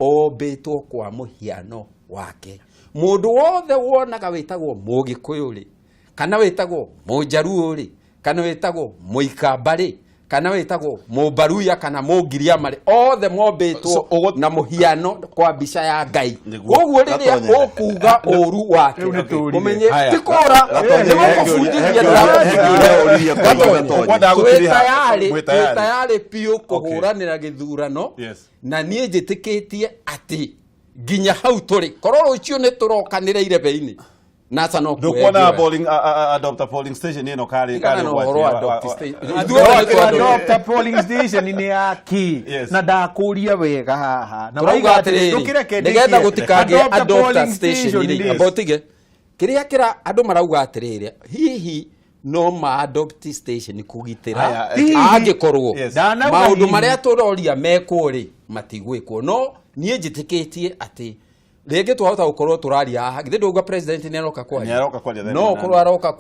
ombĩtwo kwa mũhiano wake. Mũndũ wothe wonaga wĩtagwo Mũgĩkũyũ rĩ, kana wĩtagwo Mũnjaruo rĩ, kana wĩtagwo Mũikamba rĩ, kana wĩtagwo Mũmbaruya kana Mũngiriama rĩ, othe mombĩtwo So, na mũhiano kwa mbica ya Ngai. Nĩguo. Koguo rĩrĩa Gatonye. ũkuga ũru wake, Rĩu nĩ tũrire. ũmenye Haya. ti kũra, Gatonye, nĩ gũkũbundithia he kĩũria ũririe Koigi Gatonye. Gatonye. Ngwendaga Twĩ gũtiriha. tayarĩ, Mwĩ twĩ tayarĩ. tayarĩ biũ kũhũranĩra gĩthurano, na niĩ njĩtĩkĩtie atĩ nginya hau tũrĩ, korwo rũciũ nĩ tũrokanĩra irebeinĩ NASA no Ndũkuona kuoya. polling adopt a polling station ĩno karĩ Tigana karĩ na ũgwati ũhoro wa adopt station. Ithuothe Adopt- nĩ twa adopt a polling station nĩ ya kĩ? Yes. Na ndakũria wega haha na Tũrauga waiga atĩrĩ, atĩrĩrĩ, ndũkĩreke nĩgetha ndĩkie. gũtikagĩe Adopt a adopt a polling station station rĩ, rĩ. amba ũtige kĩrĩa kĩra andũ marauga atĩrĩrĩ, hihi no ma adopt station kũgitĩra Haya, hihi. angĩkorwo Ndanauga maũndũ hihi. marĩa tũroria mekwo rĩ matigwĩkwo. No niĩ njĩtĩkĩtie atĩ rĩngĩ twahota gũkorwo tũraria haha, githĩ ndũgua president nĩ aroka kwaria? Nĩ aroka kwaria thaa No 8. korwo aroka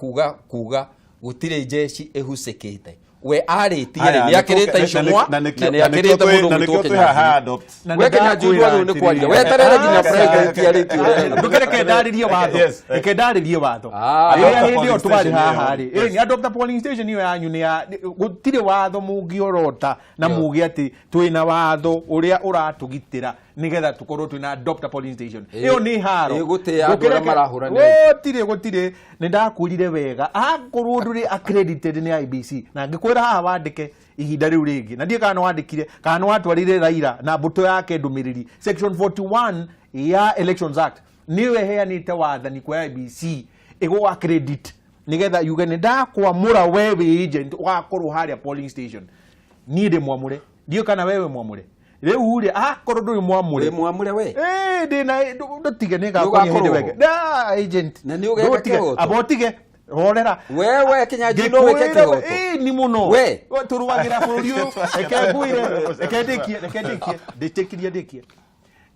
kuga gũtirĩ njeci ĩhucĩkĩte, we arĩtie Haya, rĩ, nĩ akĩrĩte Ichung'wa na na nĩkĩo nĩ akĩrĩte mũndũ na nĩkĩo ũgwĩtwo twĩ haha Kinyanjui. adopt. Na We Kinyanjui ndwagĩrĩirwo nĩ kwaria, weterere nginya Aca. president arĩtie ũrĩa. Ndũkĩreke ndarĩrie watho. Yes. Reke ndarĩrie watho. Ah. Rĩrĩa Adopt a hĩndĩ ĩyo polling twarĩ station haha ĩyo. rĩ, ĩni adopt a polling station ĩyo yanyu nĩ ya gũtirĩ watho mũngĩorota na muge atĩ twĩna watho ũrĩa ũratũgitĩra. Nigetha tukorwo twina adopt a polling station. Ĩ- Ĩyo nĩ haro. ĩ gũtĩĩa andũ arĩa Ndũkĩreke- marahũranĩra. Gũtirĩ, gũtirĩ. Nĩ ndakwĩrire wega, akorwo ndũrĩ accredited nĩ IEBC, na ngĩkwĩra haha wandĩke ihinda rĩu rĩngĩ, na ndiĩ kana nĩ wandĩkire kana nĩ watwarire Raila na mbũtũ yake ndũmĩrĩri. Section 41 ya Elections Act nĩyo ĩheanĩte wathani kwa IEBC ĩgũ accredit nigetha yuge nĩ ndakwamũra we wĩ agent ũgakorwo harĩa polling station. Niĩ ndĩ mwamũre, ndiũĩ kana wewe mwamũre. Rĩu rĩ, akorwo ndũrĩ mwamũre. Wĩ mwamũre we? Ĩĩ, ndĩna ndũtige, nĩ ngakuonia hĩndĩ Nĩũgakorwo wenge ho? Da, agent. Na nĩ ũgeka Ndũtige, kĩhoto? amba ũtige, horera. Wewe Kinyanjui no wĩke Ngĩkwĩra- kĩhoto? Ĩĩ, ni mũno. We? We, tũrũagĩra bũrũri ũyũ. Reke ngwĩre, reke ndĩkie, reke ndĩkie, ndĩtĩkirie ndĩkie.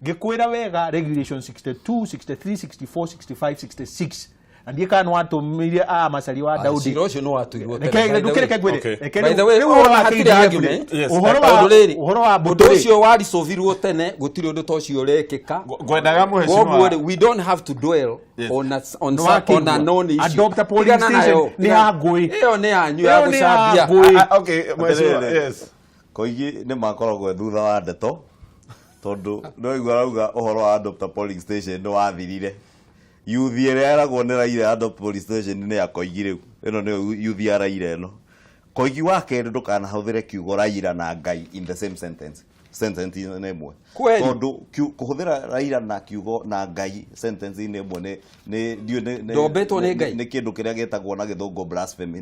Ngĩkwĩra wega, regulation 62, 63, 64, 65, 66, na ndiĩ kana nĩ watũmire a macari wa Daudi. Cira ũcio nĩ watuirwo tene, Reke by the way. ndũkĩreke ngwĩre. Okay. Reke By the rĩu- way, rĩu ũhoro wa hatirĩ KDF rĩ, argument. Yes. ũhoro wa Tondũ rĩrĩ, ũhoro wa ũndũ mbũtũ rĩ, ũcio waricovirwo tene, gũtirĩ ũndũ ta ũcio ũrekĩka. Ngwendaga Koguo mheshimiwa rĩ, we don't have to dwell Yes. on Nĩ wakĩigua. on a known issue. Adopt a polling Tigana station nayo. nĩ ya ngũĩ. Ĩyo nĩ yanyu ya Ĩyo nĩ ya gũcambia. ngũĩ. Ah, ah, okay, mheshimiwa, Atĩrĩrĩ, yes. Koigi nĩ makoragwo e thutha wa ndeto, tondũ no igua arauga ũhoro wa adopt a polling station nĩ wathirire. Yuthi ĩrĩa ĩragwo nĩ Raila adopt polling station nĩ ya Koigi rĩu. Ĩno nĩyo yuthi ya Raila ĩno. Koigi wa kerĩ, ndũkanahũthĩre kiugo Raila na Ngai in the same sentence. Sentence inĩ ĩmwe. Kweli. Tondũ kũhũthĩra Raila na kiugo na Ngai sentence inĩ ĩmwe nĩ nĩ ndiũĩ Ndombĩtwo nĩ Ngai. nĩ kĩndũ kĩrĩa gĩtagwo na gĩthũngũ blasphemy,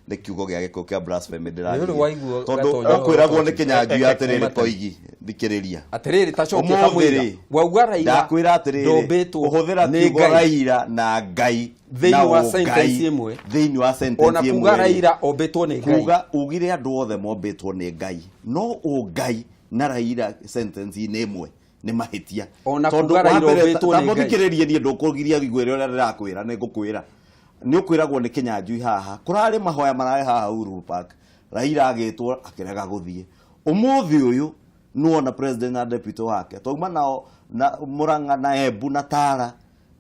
nĩ kiugo gĩa gĩkũyũ kĩa blasphemy. Nĩ ũrĩ Ndĩragirie. waigua Tondũ Gatonyo ũkwĩragwo nĩ ũhoro Kĩnyanjui ũcio? atĩrĩrĩ, Kuma tene. Koigi, thikĩrĩria. Atĩrĩrĩ, ta cokia Ũmũthĩ kamũira. rĩ, Wauga Raila ndakwĩra atĩrĩrĩ, ndombĩtwo kũhũthĩra nĩ kiugo Ngai. Raila na Ngai Thĩinĩ na wa ũngai sentence ĩmwe. Thĩinĩ wa sentence Ona ĩmwe kuga rĩ, Raila ombĩtwo nĩ Ngai. kuga ugire andũ othe mombĩtwo nĩ Ngai, no ũngai na Raila sentence-inĩ ĩmwe nĩ mahĩtia. Ona Tondũ kuga Raila wa mbere, ombĩtwo nĩ Ngai. Mũthikĩrĩrie, niĩ ndũkũgiria ngwĩre ũrĩa ndĩrakwĩra, nĩ ngũkwĩra. Nĩ ũkwĩragwo nĩ Kĩnyanjui haha kũrarĩ mahoya mararĩ haha Uhuru Park, Raila agĩtwo akĩrega gũthiĩ. Ũmũthĩ ũyũ nĩwona president na deputy wake twauma nao na Murang'a na Embu na Tara,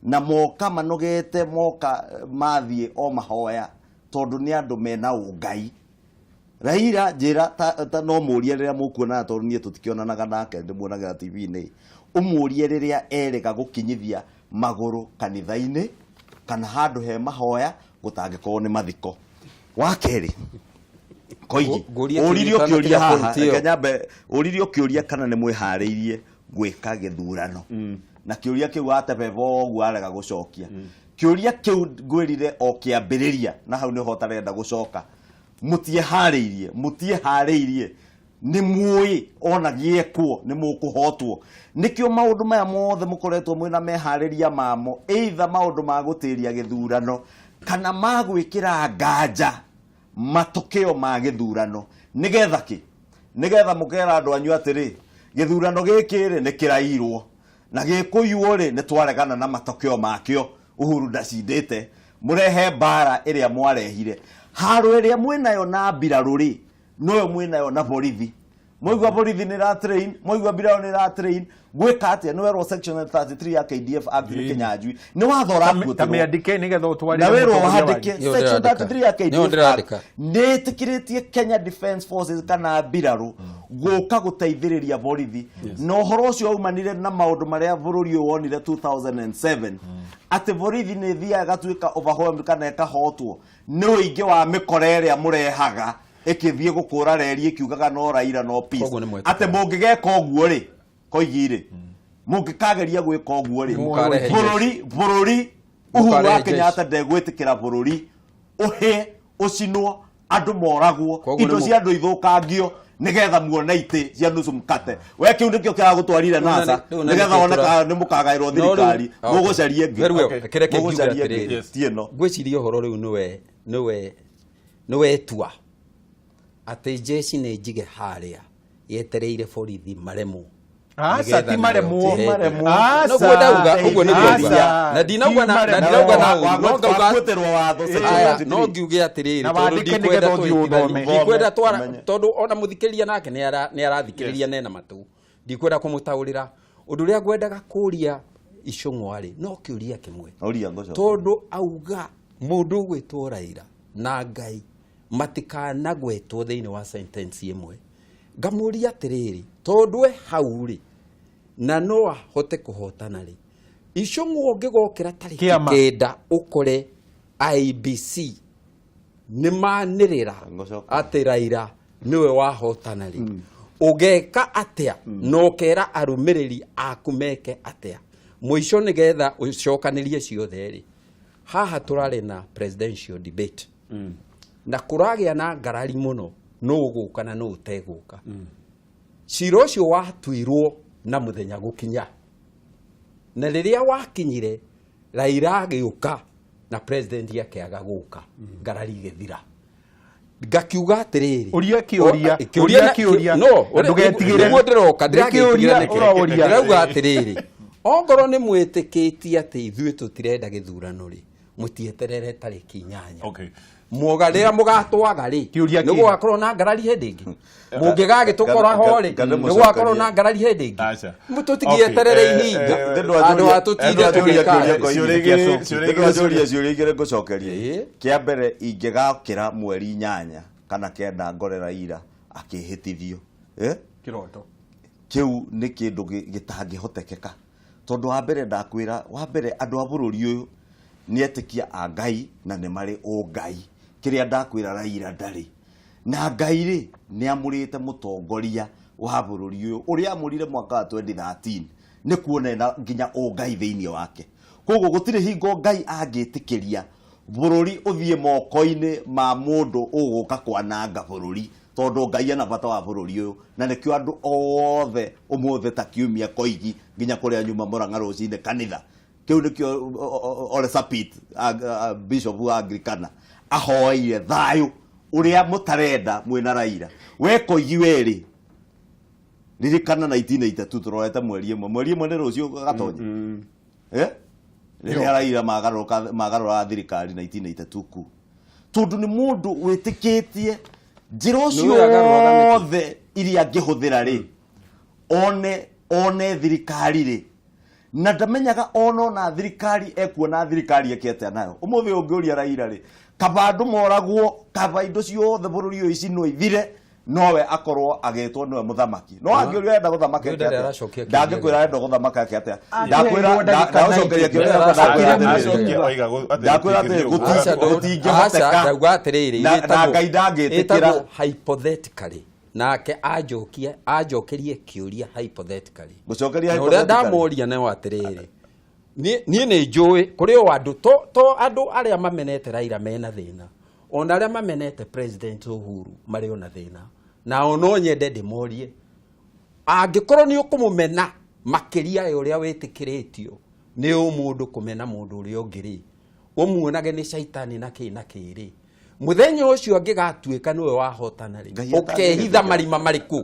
na moka manogete, moka mathiĩ o mahoya, tondũ nĩ andũ mena ũngai. Raila njĩra ta no mũrie rĩrĩa mũkuonana, tondũ niĩ tũtikĩonanaga nake, ndĩmuonaga TV-inĩ. Ũmũrie rĩrĩa erĩga gũkinyithia magũrũ kanitha-inĩ kana handũ he mahoya gũtangĩkorwo nĩ mathiko. Wa kerĩ, Koigi, Ngũrie ũririo kĩnyitana kĩũria kĩrĩa haha, point ĩyo. reke nyambe, ũririo kĩũria kana nĩ mwĩharĩirie gwĩka gĩthurano, na kĩũria kĩu watebeba ũguo arega gũcokia kĩũria kĩu. Ngwĩrire o kĩambĩrĩria, na hau nĩho ũtarenda gũcoka. Mũtieharĩirie, mũtieharĩirie. Nĩ muĩ ona gĩekwo nĩ mũkũhotwo. Nĩkĩo maũndũ maya mothe mũkoretwo mwĩna meharĩria mamo, either maũndũ ma gũtĩria gĩthurano kana ma gwĩkĩra nganja matokeo ma gĩthurano. Nĩgetha kĩ? Nĩgetha mũkera andũ anyu atĩrĩ, gĩthurano gĩkĩ rĩ, nĩ kĩrairwo na gĩkũiywo rĩ, nĩ twaregana na matokeo makĩo, Uhuru ndacindĩte. Mũrehe mbara ĩrĩa mwarehire, haro ĩrĩa mwĩnayo na mbirarũ rĩ, noyo mwĩnayo na borithi. Mwaigua borithi nĩ ra train, mwaigua mbirarũ nĩ ra train gwĩka atĩa? Nĩ werwo section 33 ya KDF Act nĩ Kĩnyanjui, nĩ watho ũrabuatĩrwo. Ta mĩandĩke nĩgetha ũtwarĩre Na wĩrwo mũtongoria wandĩke. wanyu. Nĩyo Section ndĩrandĩka. 33 ya Nĩyo KDF ndĩrandĩka. Act nĩ ĩtĩkĩrĩtie Kenya Defence Forces kana mbirarũ gũka gũteithĩrĩria borithi, na ũhoro ũcio waumanire na maũndũ marĩa bũrũri ũyũ wonire 2007, atĩ borithi nĩ ĩthiaga ĩgatuĩka overwhelmed kana ĩkahotwo nĩ ũingĩ wa mĩkora ĩrĩa mũrehaga ĩkĩthiĩ gũkũra reri ĩkiugaga no Raila no peace. Koguo nĩ mwetĩkĩra. Atĩ mũngĩgeka ũguo rĩ, Koigi rĩ, mũngĩkageria gwĩka ũguo rĩ, Mũkarehe bũrũri Uhuru wa Mũkarehe Kenyatta ndegwĩtĩkĩra bũrũri ũhĩe, ũcinwo, andũ moragwo, Koguo indo nĩ cia andũ ithũkangio nĩgetha muone itĩ cia nusu mkate. We kĩu nĩkĩo kĩragũtwarire Rĩu na- NASA, rĩu na nĩgetha nĩkĩo one kana nĩ mũkagaĩrwo No, rĩu- thirikari. Okay. Mũgũcaria ĩngĩ. Very well. Okay. Reke ngiuge Mũgũcaria atĩrĩrĩ. ĩngĩ, ti ĩno. Ngwĩciria ũhoro rĩu nĩwe tua atĩ njeci nĩ njige harĩa yetereire borithi maremwo. Aca, Nĩgetha ti nayo maremwo. tĩhete. Maremwo. Aca. Noguo ndauga, ũguo nĩguo Aca. ndauga. Na ndinauga Ti na ndinauga na maremwo. ũru, no ngauga Wabuatĩrwo watho section Aya, 33. no ngiuge atĩrĩrĩ, Na tondũ wandĩke ndikwenda nĩgetha ũthiĩ ũthome. ndikwenda twara Ũmenye. tondũ ona mũthikĩrĩria nake nĩ arathikĩrĩria nena matũ, ndikwenda kũmũtaũrĩra ũndũ ũrĩa ngwendaga kũria Icũng'wa rĩ, no kĩũria kĩmwe. Ũria ngũcokia. Tondũ auga mũndũ ũgwĩtwo Raila na Ngai matikanagwetwo thĩinĩ wa sentence ĩmwe, ngamũria atĩrĩrĩ, tondũ we hau rĩ Na no ahote kũhotana rĩ, Icũng'wa ũngĩgokĩra tarĩki Kĩama. 9 ũkore IEBC nĩ manĩrĩra Ngũcoka. atĩ Raila nĩwe wahotana rĩ, ũgeka atĩa na ũkera arũmĩrĩri aku meke atĩa mũico nĩgetha ũcokanĩrie ciothe rĩ? Haha tũrarĩ na presidential debate na kũragĩa na ngarari mũno nũ ũgũka na nũ ũtegũka. Cira ũcio watuirwo na mũthenya gũkinya, na rĩrĩa wakinyire Raila agĩũka na president akĩaga gũka, ngarari igĩthira. Ngakiuga atĩrĩrĩ, Ũria kĩũria, kĩũria ũria kĩũria, no na ndũgetigĩre. Nĩguo ndĩroka. Nĩ kĩũria Ndĩragĩtigĩra nĩkĩ? ũroria. Ndĩrauga atĩrĩrĩ, ongorwo nĩ mwĩtĩkĩtie atĩ ithuĩ tũtirenda gĩthurano rĩ, mũtieterere tarĩki 8. Mwoga rĩrĩa mũgatwaga rĩ, Kĩũria nĩ kĩha. gũgakorwo na ngarari hĩndĩ ĩngĩ. Mũngĩgagĩtũkora ho rĩ, Ngandĩ nĩ gũgakorwo na mũcokerie. ngarari hĩndĩ ĩngĩ. Aca. Tũtigĩeterere Okay, ihinda Ndĩ handũ ha tũtinde ndwanjũria tũgĩka. kĩũria koigi. Ciũria Ndĩ ndwanjũria ciũria igĩrĩ ngũcokeria. Ĩĩ. Kĩa mbere, ingĩgakĩra mweri 8 kana 9 ngore Raila akĩhĩtithio, eh? Kĩroto. Kĩu nĩ kĩndũ gĩtangĩhotekeka, tondũ wa mbere ndakwĩra, wa mbere andũ a bũrũri ũyũ nĩ etĩkia a Ngai na nĩ marĩ ũngai. Kĩrĩa ndakwĩra, Raila ndarĩ na Ngai rĩ, nĩ amũrĩte mũtongoria wa bũrũri ũyũ ũrĩa amũrire mwaka wa 2013 nĩ kuona ena nginya ũngai thĩinĩ wake. Koguo gũtirĩ hingo Ngai angĩtĩkĩria bũrũri ũthiĩ moko-inĩ ma mũndũ ũgũka kwananga bũrũri, tondũ Ngai ena bata wa bũrũri ũyũ. Na nĩkĩo andũ othe ũmũthĩ ta kiumia koigi nginya kũrĩa nyuma Mũrang'a rũcinĩ kanitha kĩu nĩkĩo Ole Sapit, bishop wa Anglikana, ahoeire thayũ ũrĩa mũtarenda mwĩna Raila. We koigi werĩ, ririkana 1982 tũrorete mweri ĩmwe, mweri ĩmwe nĩ rũciũ gatonye. Eh? Rĩrĩa Raila magarũraga thirikari 1982 ku, tondũ nĩ mũndũ wĩtĩkĩtie njĩra ũcio Nĩ ũyũ agarũraga nĩkĩ? othe iria angĩhũthĩra rĩ, one thirikari rĩ, na ndamenyaga ona thirikari ekuona thirikari ĩke atĩa nayo. Ũmũthĩ ũngĩũria Raila rĩ, kaba andũ moragwo, kaba indo ciothe bũrũri ũyũ icinwo ithire, nowe akorwo agĩtwo nĩwe mũthamaki. No angĩũria arenda gũthamaka Nĩ eke ndarĩ atĩa, aracokia kĩũria. Ndangĩkwĩra arenda gũthamaka eke atĩa. Akĩheirwo Ndakwĩra ndagĩka ndagũcokeria 90. kĩũria gĩakwa, ndakwĩra atĩrĩrĩ. Acokia oiga atĩ Ndakwĩra atĩrĩrĩ, gũtingĩthiĩ ũguo. gũtingĩhoteka. Aca, ndauga atĩrĩrĩ, Na Ngai ndangĩtĩkĩra. Ĩtagwo hypothetically, nake anjokie anjokerie kĩũria hypothetically. Ngũcokeria Na ũrĩa hypothetically. ndamoria nayo atĩrĩrĩ, niĩ nĩ njũĩ kũrĩ o andũ to andũ arĩa mamenete Raila mena thĩna, ona arĩa mamenete President Uhuru marĩ ona thĩna. Nao no nyende ndĩmorie, angĩkorwo nĩ ũkũmũmena makĩria ya ũrĩa wĩtĩkĩrĩtio nĩ ũmũndũ kũmena mũndũ ũrĩa ũngĩ rĩ, ũmuonage nĩ caitani na kĩ na kĩ rĩ, mũthenya ũcio angĩgatuĩka nĩwe wahotana rĩ, Ngai ũkehitha atangĩgĩtĩkĩra. marima marĩkũ?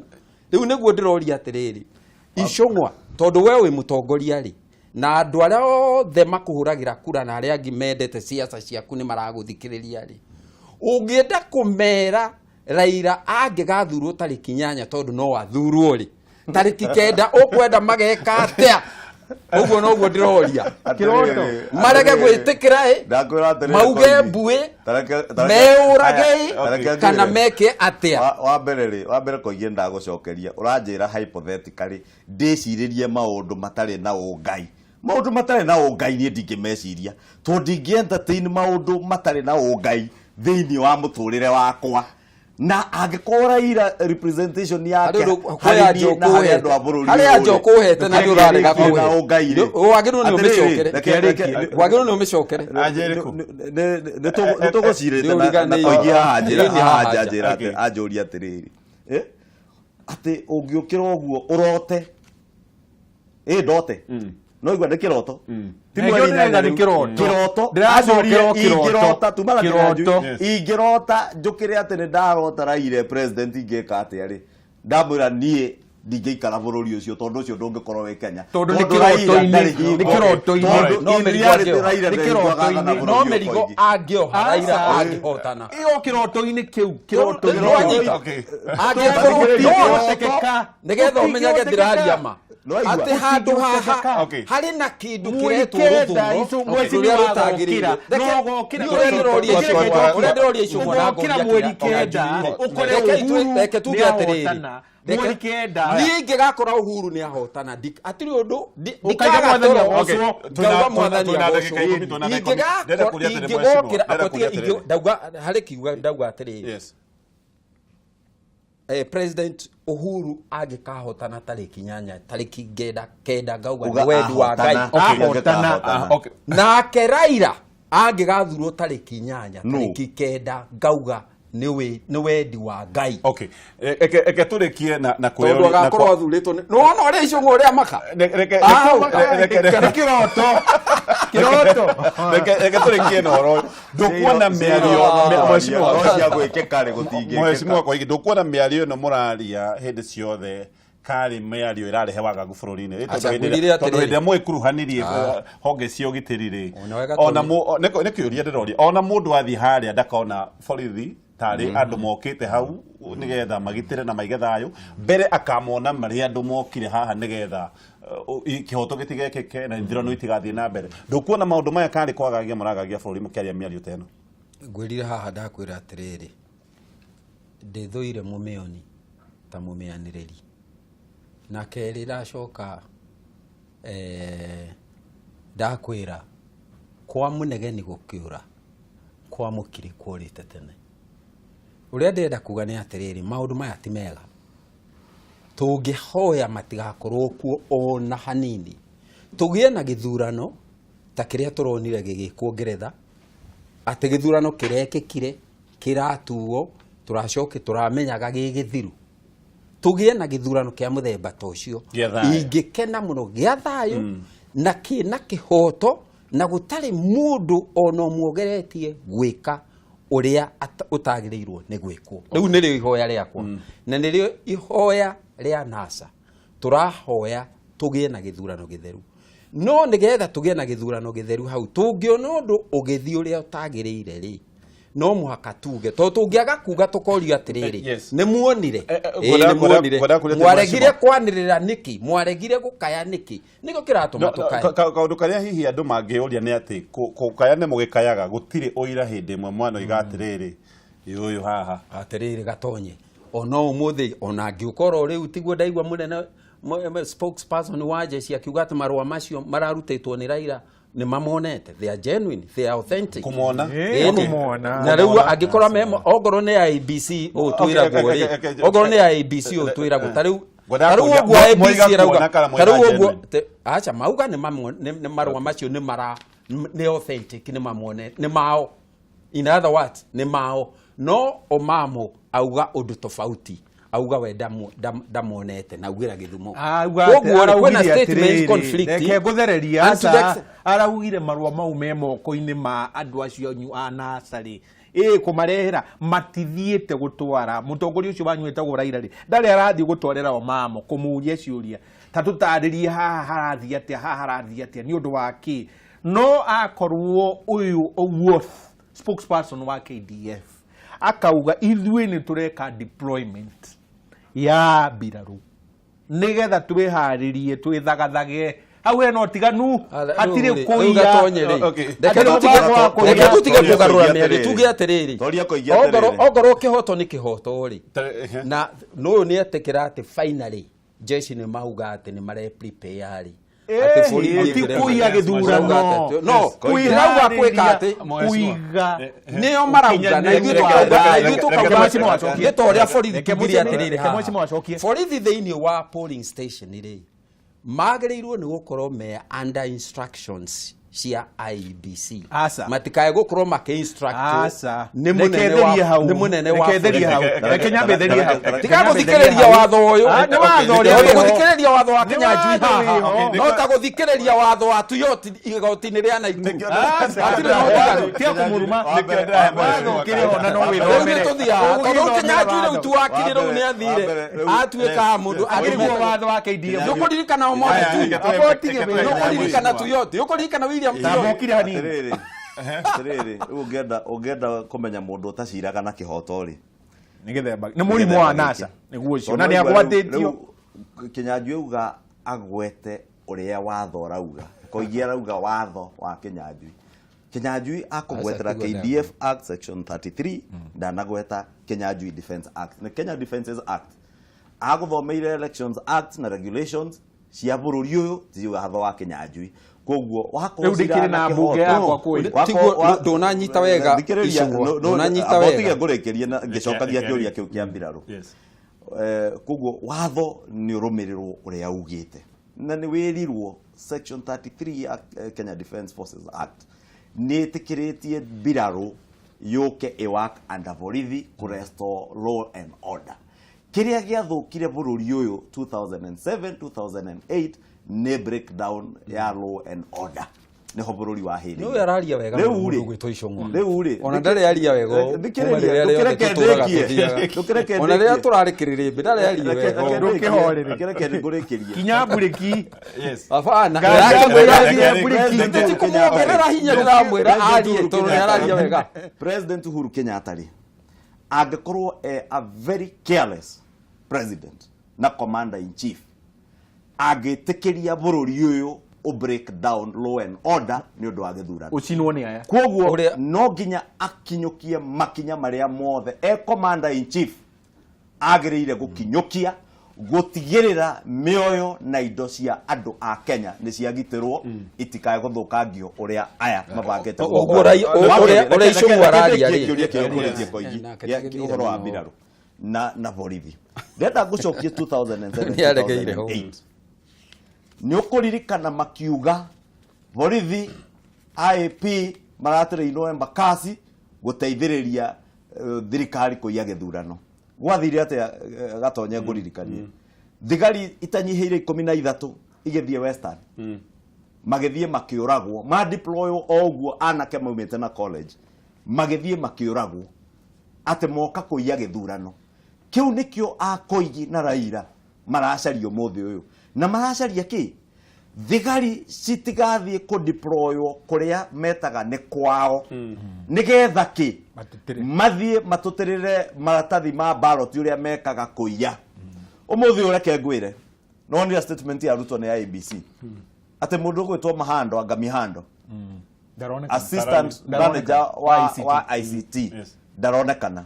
Rĩu nĩguo ndĩroria atĩrĩrĩ, Icũng'wa, tondũ we wĩ mũtongoria rĩ, na andũ arĩa othe makũhũragĩra kura na arĩa angĩ mendete siasa ciaku nĩ maragũthikĩrĩria rĩ, ũngĩenda kũmera Raila angĩgathurwo tarĩki 8, tondũ no athurwo rĩ, tarĩki 9 ũkwenda mageka atĩa? Ũguo noguo ndĩroria. Kĩroto. Marege gwĩtĩkĩra ĩ, Ndakwĩra atĩrĩrĩ, mauge Koigi. mbuĩ, Tareke meũrage ĩ, tareke kana ngwĩre. meke atĩa? Wa mbere rĩ, wa mbere koigie ndagũcokeria, ũranjĩra hypothetically ndĩcirĩrie maũndũ matarĩ na ũngai. Maũndũ matarĩ na ũngai niĩ ndingĩmeciria, tondũ ndingĩ entertain maũndũ matarĩ na ũngai thĩinĩ wa mũtũrĩre wakwa. Na angĩkorwo Raila representation yake Harĩ ũndũ- harĩ kwĩ niĩ na harĩ andũ a bũrũri harĩ ũyũ anja rĩ, ũkũhete na nĩ ũrarega kĩrĩ na kũhe. ũngai rĩ. Wagĩrĩirwo nĩ Atĩrĩrĩ, ũmĩcokere. Wagĩrĩirwo nĩ ũmĩcokere. Anja ĩrĩkũ? Nĩ tũgũcirĩte Nĩ na ũriganĩirwo. koigi haha njĩra Nĩ haha haha nja njĩra Okay. anjũria atĩrĩrĩ, atĩ ũngĩũkĩra ũguo ũrote ĩ ndote no igua nĩ kĩroto. Ti Na mweri ĩngĩ ndĩrauga 8 nĩ rĩu. kĩroto. Kĩroto. Ndĩracokerwo Anjũrie kĩroto. ingĩrota tumaga Kĩroto. ingĩrota njũkĩre atĩ nĩ ndarota Raila president, ingĩka atĩa rĩ, ndamwĩra niĩ ndingĩikara bũrũri ũcio, tondũ ũcio ndũngĩkorwo wĩ Kenya. Tondũ nĩ Raila kĩroto-inĩ. ndarĩ hingo. Nĩ kĩroto-inĩ. Tondũ No in mĩrigo reality angĩoha. Raila Nĩ ndarĩ hingo agathana kĩroto-inĩ. bũrũri No ũyũ mĩrigo koigi. angĩoha Raila Aca. angĩhotana. Ĩyo kĩroto-inĩ kĩu, kĩroto-inĩ. Nĩwanyita? Okay. Angĩkorwo Gũtingĩhotekeka. nĩgetha ũmenyage ndĩraria ma No aigua. atĩ handũ haha Okay. harĩ na kĩndũ Mweri kĩretwo 9 rũthũro icu mwezi rũrĩa nĩ rũtagĩrĩire. wagokĩra. Reke- No ũgokĩra. niĩ ũrĩa ndĩroria Reke Icũng'wa njokie. ũrĩa ndĩroria Icũng'wa na Ũgokĩra ngoria mweri kĩrĩa- 9 ũkore Reke Uhuru reke tuge atĩrĩrĩ. nĩahotana. Mweri kenda. Niĩ ingĩgakora Uhuru nĩ ahotana hatirĩ ũndũ Ũkaiga ndikaga mwathani toro. agocwo. Ngauga mwathani Twĩna agocwo. ndagĩka ikũmi, twĩna ndagĩka ikũmi. Ndĩrenda kũria atĩrĩ, Ingĩgokĩra mheshimiwa. Ndĩrenda kũria atĩrĩrĩ. ndauga harĩ kiuga ndauga atĩrĩrĩ Yes. President Uhuru angĩkahotana tarĩki 8 tarĩki 9 ngauga Uga nĩ wendi wa Ngai. ahotana. Okay. Ahotana. Ah, okay. Nake Raila angĩgathurwo tarĩki 8 No. tarĩki 9 ngauga nĩ wendi wa Ngai. Okay. Eke tũrĩkie na Tondũ kwĩyũria- na agakorwo athurĩtwo nĩ wona ũrĩa icũng'wa ũrĩa maka. Ah, reke Nĩ kĩroto. Kĩroto. reke tũrĩkie na ũhoro ũyũ. Ndũkuona mĩario mheshimiwa No cia gwĩkĩka rĩ gũtingĩkĩka. Mheshimiwa Koigi, ndũkuona mĩario ĩno mũraria hĩndĩ ciothe karĩ mĩario ĩrarehe wagagu bũrũri-inĩ Ĩ, tondũ Aca, hĩndĩ ĩrĩa- ngwĩrire tondũ atĩrĩrĩ. hĩndĩ ĩrĩa mwĩkuruhanirie honge cia ũgitĩri rĩ Ona wega ona tondũ- nĩ kĩũria ndĩroria ona mũndũ athiĩ harĩa ndakona borithi tarĩ andũ mokĩte hau nĩgetha magitĩre na maige thayũ mbere akamona marĩ andũ mokire haha nĩgetha kĩhoto gĩtigekĩke na ithurano itigathiĩ na mbere. Ndũkuona maũndũ maya karĩ kwagagia mũragagia bũrũri mũkĩaria mĩario ta ĩno? Ngwĩrire haha ndakwĩra atĩrĩrĩ, ndĩthũire mũmĩoni ta mũmĩanĩrĩri. Na kerĩ ndacoka ndakwĩra kwa mũnegeni gũkĩũra kwa mũkiri kũrĩte tene. Ũrĩa ndĩrenda kuga nĩ atĩrĩrĩ, maũndũ maya ti mega. Tũngĩhoya matigakorwo kuo ona hanini. Tũgĩe na gĩthurano ta kĩrĩa tũronire gĩgĩkwo Ngeretha, atĩ gĩthurano kĩrekĩkire kĩratuo, tũracoke tũramenyaga gĩ gĩthiru. Tũgĩe na gĩthurano kĩa mũthemba ta ũcio. Gĩa thayũ. Ingĩkena mũno gĩa thayũ na kĩna kĩhoto na gũtarĩ mũndũ ona ũmwe ũgeretie gwĩka ũrĩa ũtagĩrĩirwo nĩ gwĩkwo. Rĩu nĩrĩo ihoya rĩakwa na nĩrĩo ihoya rĩa NASA. Tũrahoya tũgĩe na gĩthurano gĩtheru. No nĩgetha tũgĩe na gĩthurano gĩtheru hau tũngĩona ũndũ ũgĩthiĩ ũrĩa ũtagĩrĩire rĩ, no mũhaka tuge, tondũ tũngĩaga kuga tũkorio atĩrĩrĩ, Yes. nĩ muonire. Ĩĩ, nĩ muonire. Ngwenda kũria atĩ Mwaregire mheshimiwa. kwanĩrĩra nĩkĩ? Mwaregire gũkaya nĩkĩ? Nĩkĩo kĩratũma tũkaye. Kaũndũ karĩa hihi andũ mangĩũria nĩ atĩ kũkaya nĩ mũgĩkayaga gũtirĩ ũira hĩndĩ ĩmwe mwanoiga atĩrĩrĩ, ĩ ũyũ haha. Atĩrĩrĩ gatonye, ona ũmũthĩ ona angĩũkorwo rĩu tiguo ndaigua mũnene spokesperson wa jeshi akiuga atĩ marũa macio mararutĩtwo nĩ Raila nĩ mamonete, they are genuine, they are authentic. Kũmona? Ĩĩ, Ĩni. kũmona. Na rĩu angĩkorwo memo ongorwo nĩ IEBC ũũ twĩragwo rĩ, ongorwo nĩ IEBC ũũ twĩragwo ta rĩu Ngwendaga ta rĩu kũria, ũguo IEBC moiga ĩrauga, kuona kana ta rĩu moiga ũguo genuine? aca mauga nĩ nĩ marũa macio nĩ mara nĩ authentic, nĩ mamone, nĩ mao. In other words, nĩ mao. No Omamo auga ũndũ tofauti, auga we ndamonete na augĩra Gĩthumo. Auga atĩ- Koguo rĩ, kwĩna araugire statements atĩrĩrĩ, conflicting. reke ngũthererie, And to the aca extent- araugire marũa mau me moko-inĩ ma andũ acio anyu a NASA rĩ, ĩ kũmarehera matithiĩte gũtwara mũtongoria ũcio wanyu wĩtagwo Raila rĩ, ndarĩ arathiĩ gũtwarĩra Omamo kũmũria ciũria ta tũtarĩrie haha harathiĩ atĩa, haha harathiĩ atĩa, nĩ ũndũ wa kĩ. No akorwo ũyũ Owuoth spokesperson wa KDF akauga ithuĩ nĩ tũreka deployment ya mbirarũ nĩgetha twĩharĩrie twĩthagathage hau hena ũtiganu hatirĩ Rĩu kũiya gatonye rĩ. Okay. Reke Hatirĩ mũbango wa kũiya. reke tũtige Toria kũgarũra koigia mĩario atĩrĩrĩ. tuge atĩrĩrĩ Toria koigia atĩrĩrĩ. Ongorwo kĩhoto nĩ kĩhoto rĩ, Tere- na nũyũ nĩ etĩkĩra atĩ finally jeshi nĩ mauga atĩ nĩ mare prepare rĩ. Atĩ borithi ti ĩngĩrema. kũiya gĩthurano. Marauga atĩ- no, Kwĩharĩria, ndĩrauga kwĩka atĩ kũiga nĩo marauga na ithuĩ Reke- tũkauga na reke- ithuĩ tũkauga reke mheshimiwa acokie. nĩ ta ũrĩa borithi Reke tugire mheshimiwa- atĩrĩrĩ reke haha. mheshimiwa acokie. Borithi thĩinĩ wa polling station rĩ magĩrĩirwo nĩ gũkorwo me under instructions cia IEBC. Aca. Matikae gũkorwo makĩ-instructwo Aca. nĩ Reke mũnene wa therie hau. nĩ mũnene wa Reke therie hau. borithi. Reke nyambe therie hau. Tiga gũthikĩrĩria watho ũyũ. Ah, nĩ watho ũrĩa Tondũ wĩho. gũthikĩrĩria watho wa Nĩ Kinyanjui watho haha wĩho. no ta gũthikĩrĩria watho wa Tuyoti igoti-inĩ rĩa Naikuru. Aca. Hatirĩ na ũtiganu. Tiga kũmũruma. Watho ũkĩrĩ ho na no Rĩu nĩ wĩthomere. tũthiaga tondũ Ũgũgĩthomera Kinyanjui rĩu watho. tu wakiri rĩu nĩ athire atuĩka mũndũ Ũrĩguo watho wa KDF. Nĩũkũririkana ũmũthĩ tu. Nĩũkũririkana Tuyoti, nĩũkũririkana William Tuyoti. Tambũkire hanini. Atĩrĩrĩ, atĩrĩrĩ, rĩu ũngĩenda kũmenya mũndũ ũtaciraga na kĩhoto rĩ, Nĩ gĩthemba. Nĩ mũrimũ wa NASA. Nĩguo ũcio. Na nĩ Tondũ agwatĩtio. rĩu Kinyanjui auga agwete ũrĩa watho ũrauga. Koigi arauga watho wa Kinyanjui. Kinyanjui akũgwetera Aca, tiguo KDF Act section 33, ndanagweta Kinyanjui Defence Act. Nĩ Kenya Defences Act. Agũthomeire Elections Act na regulations cia bũrũri ũyũ, ti watho wa Kĩnyanjui. Koguo wakorwo Rĩu ndĩkĩrĩ cira na mbunge yakwa kwĩ. Wakorwo- Ndũnanyita wega, Thikĩrĩria, Icũng'wa. Ndũnanyita amba wega. ũtige ngũrĩkĩrie na ngĩcokagia kĩũria kĩu kĩa mbirarũ. Koguo watho nĩ ũrũmĩrĩrwo ũrĩa ugĩte, na nĩ wĩrirwo section 33 ya Kenya Defence Forces Act nĩ ĩtĩkĩrĩtie mbirarũ yũke ĩ work under borithi kũ restore law and order. Kĩrĩa gĩathũkire bũrũri ũyũ 2007 2008 nĩ breakdown ya law and order, nĩho bũrũri wahĩrĩire. Nĩ ũyũ araria wega Rĩu mũno rĩ, mũndũ ũgwĩtwo Icũng'wa. Rĩu rĩ, Ona ndarĩ aria wega ũũ, Thikĩrĩria, kuma rĩrĩa rĩothe ndũkĩreke tũtũraga ndĩkie. tũthiaga. Ndũkĩreke Ona rĩrĩa ndĩkie. tũrarĩ kĩrĩrĩmbĩ ndarĩ aria wega ũũ. Ndũkĩhorere. Reke ngũrĩkĩrie. Kinya mburĩki. Hapana. Nganja Ndĩrakĩmwĩra- mburĩki. Tũtikũmuongerera hinya, ndĩramwĩra arie tondũ nĩ araria wega. President Uhuru Kenyatta rĩ, angĩkorwo e a very careless president na commander in chief, angĩtĩkĩria bũrũri ũyũ ũ break down law and order nĩ ũndũ wa gĩthurano, Ũcinwo nĩ aya. Koguo Ũrĩa- no nginya akinyũkie makinya marĩa mothe e commander in chief agĩrĩire gũkinyũkia gũtigĩrĩra mĩoyo na indo cia andũ a Kenya nĩ ciagitĩrwo, itikae gũthũkangio ũrĩa aya mabangĩte. Ũguo ũrĩa Icũng'wa araria rĩ. Kĩũria kĩrĩa ũkũrĩtie koigi Nake gĩa tũgĩthire ũhoro wa mũno. mbirarũ na borithi, ndĩrenda ngũcokie 2007 Nĩaregeire ho. 2008. Nĩ ũkũririkana makiuga borithi IAP maratĩrĩirwo Embakasi gũteithĩrĩria thirikari kũiya gĩthurano. Gwathire atĩa? Gatonye ngũririkanie, thigari itanyihĩire 13 igĩthiĩ Western, magĩthiĩ makĩũragwo, ma deploy o ũguo, anake maumĩte na college magĩthiĩ makĩũragwo atĩ moka kũiya gĩthurano. Kĩu nĩkĩo akoigi na Raila maracaria ũmũthĩ ũyũ, na maracaria kĩ? Thigari citigathiĩ kũdeploywo kũrĩa metaga nĩ kwao, nĩgetha kĩ? Matũtĩrĩre. Mathiĩ matũtĩrĩre maratathi ma ballot ũrĩa mekaga kũiya. Ũmũthĩ ũyũ reke ngwĩre, nonire statement ya Ruto nĩ IEBC atĩ mũndũ ũgwĩtwo Mahando anga Mihando, Ndaronekana. assistant Ndaronekana. manager wa ICT. wa ICT, ndaronekana.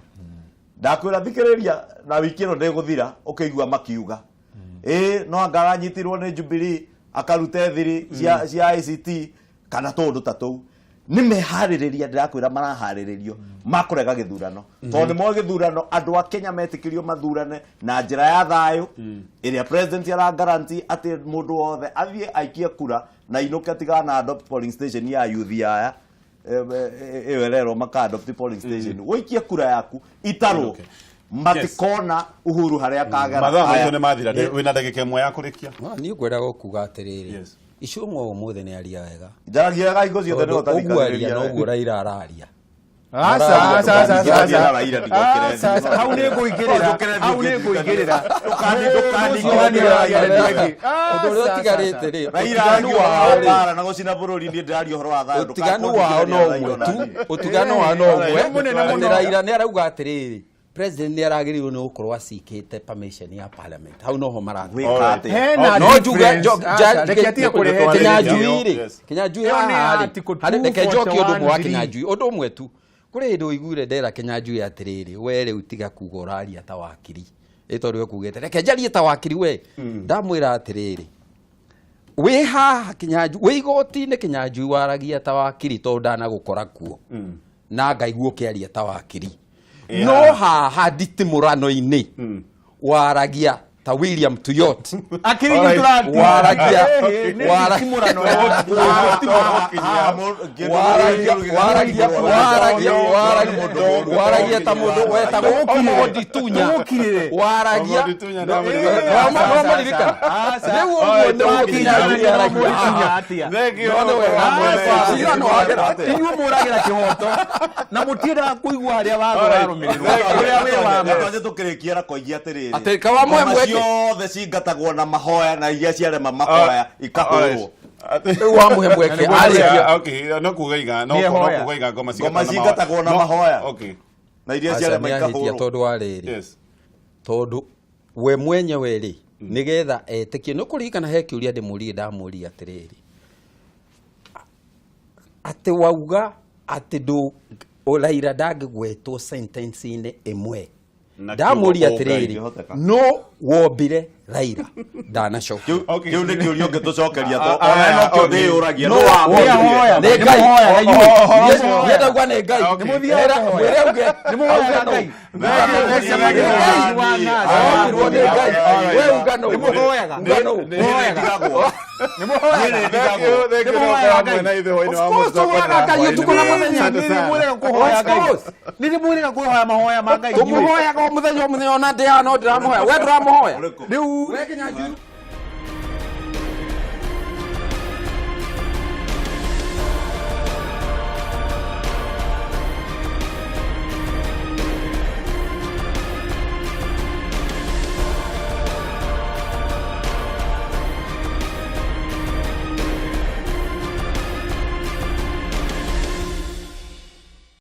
Ndakwĩra, thikĩrĩria, na wiki ĩno ndĩgũthira ũkĩigua makiuga ĩĩ no anga aranyitirwo nĩ Jubilee akarute thiri cia ICT kana tũũndũ ta tũu. Nĩ meharĩrĩria, ndĩrakwĩra maraharĩrĩrio makũrega gĩthurano, tondũ nĩ moĩ gĩthurano andũ a Kenya metĩkĩrio mathurane na njĩra ya thayũ ĩrĩa president ara guarantee atĩ mũndũ wothe athiĩ aikie kura na inũke, tigana na adopt polling station ya youth aya ĩyo ĩrerwo maka adopt polling station, ũikie kura yaku itarwo, matikona Uhuru harĩa akagera. Mathaa maitũ Aya. nĩ mathira. Wĩna ndagĩka ĩmwe ya kũrĩkia. No, niĩ ngwendaga kuga atĩrĩrĩ, Yes. Icũng'wa ũmũthĩ nĩ aria wega. Njaragia wega hingo ciothe, nĩwe Tondũ ũguo aria ũtathikagĩrĩria. noguo Raila araria. Aca, aca, aca, aca, aca. Raila ndigokĩre. Aca, aca, hau nĩ ngũingĩrĩra, hau nĩ ngũingĩrĩra. Ũndũ ũrĩa ũtigarĩte rĩ, Raila ũtiganu aragia wao ũhoro wa rĩ, mbara na gũcina bũrũri, niĩ ndĩraria ũhoro wa thayũ. Ũtiganu wao no ũmwe tu, ũtiganu wao no ũmwe, Mũnene mũno. atĩ Raila nĩ arauga atĩrĩrĩ, president nĩ aragĩrĩirwo nĩ gũkorwo acikĩte permission ya parliament. Hau noho marathiĩ. Gwĩka atĩa? Hena No njuge difference. Aca, reke atige kũrehe Kĩnyanjui rĩ, Yes. Kĩnyanjui Ĩyo nĩ haha rĩ, Article reke njokie ũndũ ũmwe wa 241. Kĩnyanjui, ũndũ ũmwe tu. Kũrĩ hĩndĩ ũiguire ndera Kĩnyanjui atĩrĩrĩ, we rĩu tiga kuga ũraria ta wakiri, ĩ tondũ we kugĩte reke njarie ta wakiri, we ndamwĩra atĩrĩrĩ, wĩ haha Kĩnyanjui, wĩ igoti-inĩ Kĩnyanjui, waragia ta wakiri tondũ ndanagũkora kuo na ngaigua ũkĩaria ta wakiri, no haha nditimũrano-inĩ waragia ta William Tuyot. Akiri nĩ Waragia nĩ timũrano waragia waragia waragia waragia waragia ta mũndũ wetagwo Omondi Tunya. Tũgũkirĩre. Waragia Omondi Tunya ndamũririkana. no mũririkana rĩu ũguo nĩguo Kĩnyanjui aragia. Thank you. No nĩ wega. Cira no wagera. Inyuĩ mũragĩra kĩhoto na mũtiendaga kũigua harĩa watho warũmĩrĩrwo ũrĩa wĩ wa ma. Gatonye tũkĩrĩkia na koigia atĩrĩrĩ, Atĩ kawa mwe ngoma mweke. ciothe cingatagwo na mahoya, na iria ciarema mahoya ikahũrwo. Rĩu wamũhe mweke arĩkia. Okay, no kuga iga no Nĩ no ehoya. kuga iga ngoma Ngoma cingatagwo na mahoya. Okay. Na iria Aca ciarema nĩ ahĩtia ikahũrwo. tondũ wa rĩrĩ, Yes. tondũ we mwenyewe rĩ, nĩgetha etĩkie nĩ kũririkana he kĩũria ndĩmũrie, ndamũria atĩrĩrĩ, atĩ wauga atĩ ndũ Raila ndangĩgwetwo sentence-inĩ ĩmwe. Na Ndamũria kiugo Ũngai atĩrĩrĩ, ingĩhoteka. no wombire Raila ndanacokia. Kĩu nĩ kĩũria ũngĩtũcokeria to Ah, ona ah, no kĩo okay. ndĩyũragia No no wombire. wamũmbire. Nĩ Ngai. Nĩmũhoyaga inyuĩ. Niĩ ndauga nĩ Ngai. Nĩmũthiaga kũhoya. Mwĩre auge. Nĩmũhoyaga Auge no. Ngai. Wombirwo nĩ Ngai. We uga no. Nĩmũhoyaga. Uga no. Nĩmũhoyaga. Ngai ũtukũ na mũthenya. Nĩrĩ Of course. mwĩrĩga kũhoya mahoya ma Ngai inyuĩ. Tũmũhoyaga o mũthenya o mũthenya ona ndĩ haha no ndĩramũhoya. We ndũramũhoya. Rĩu We Kĩnyanjui.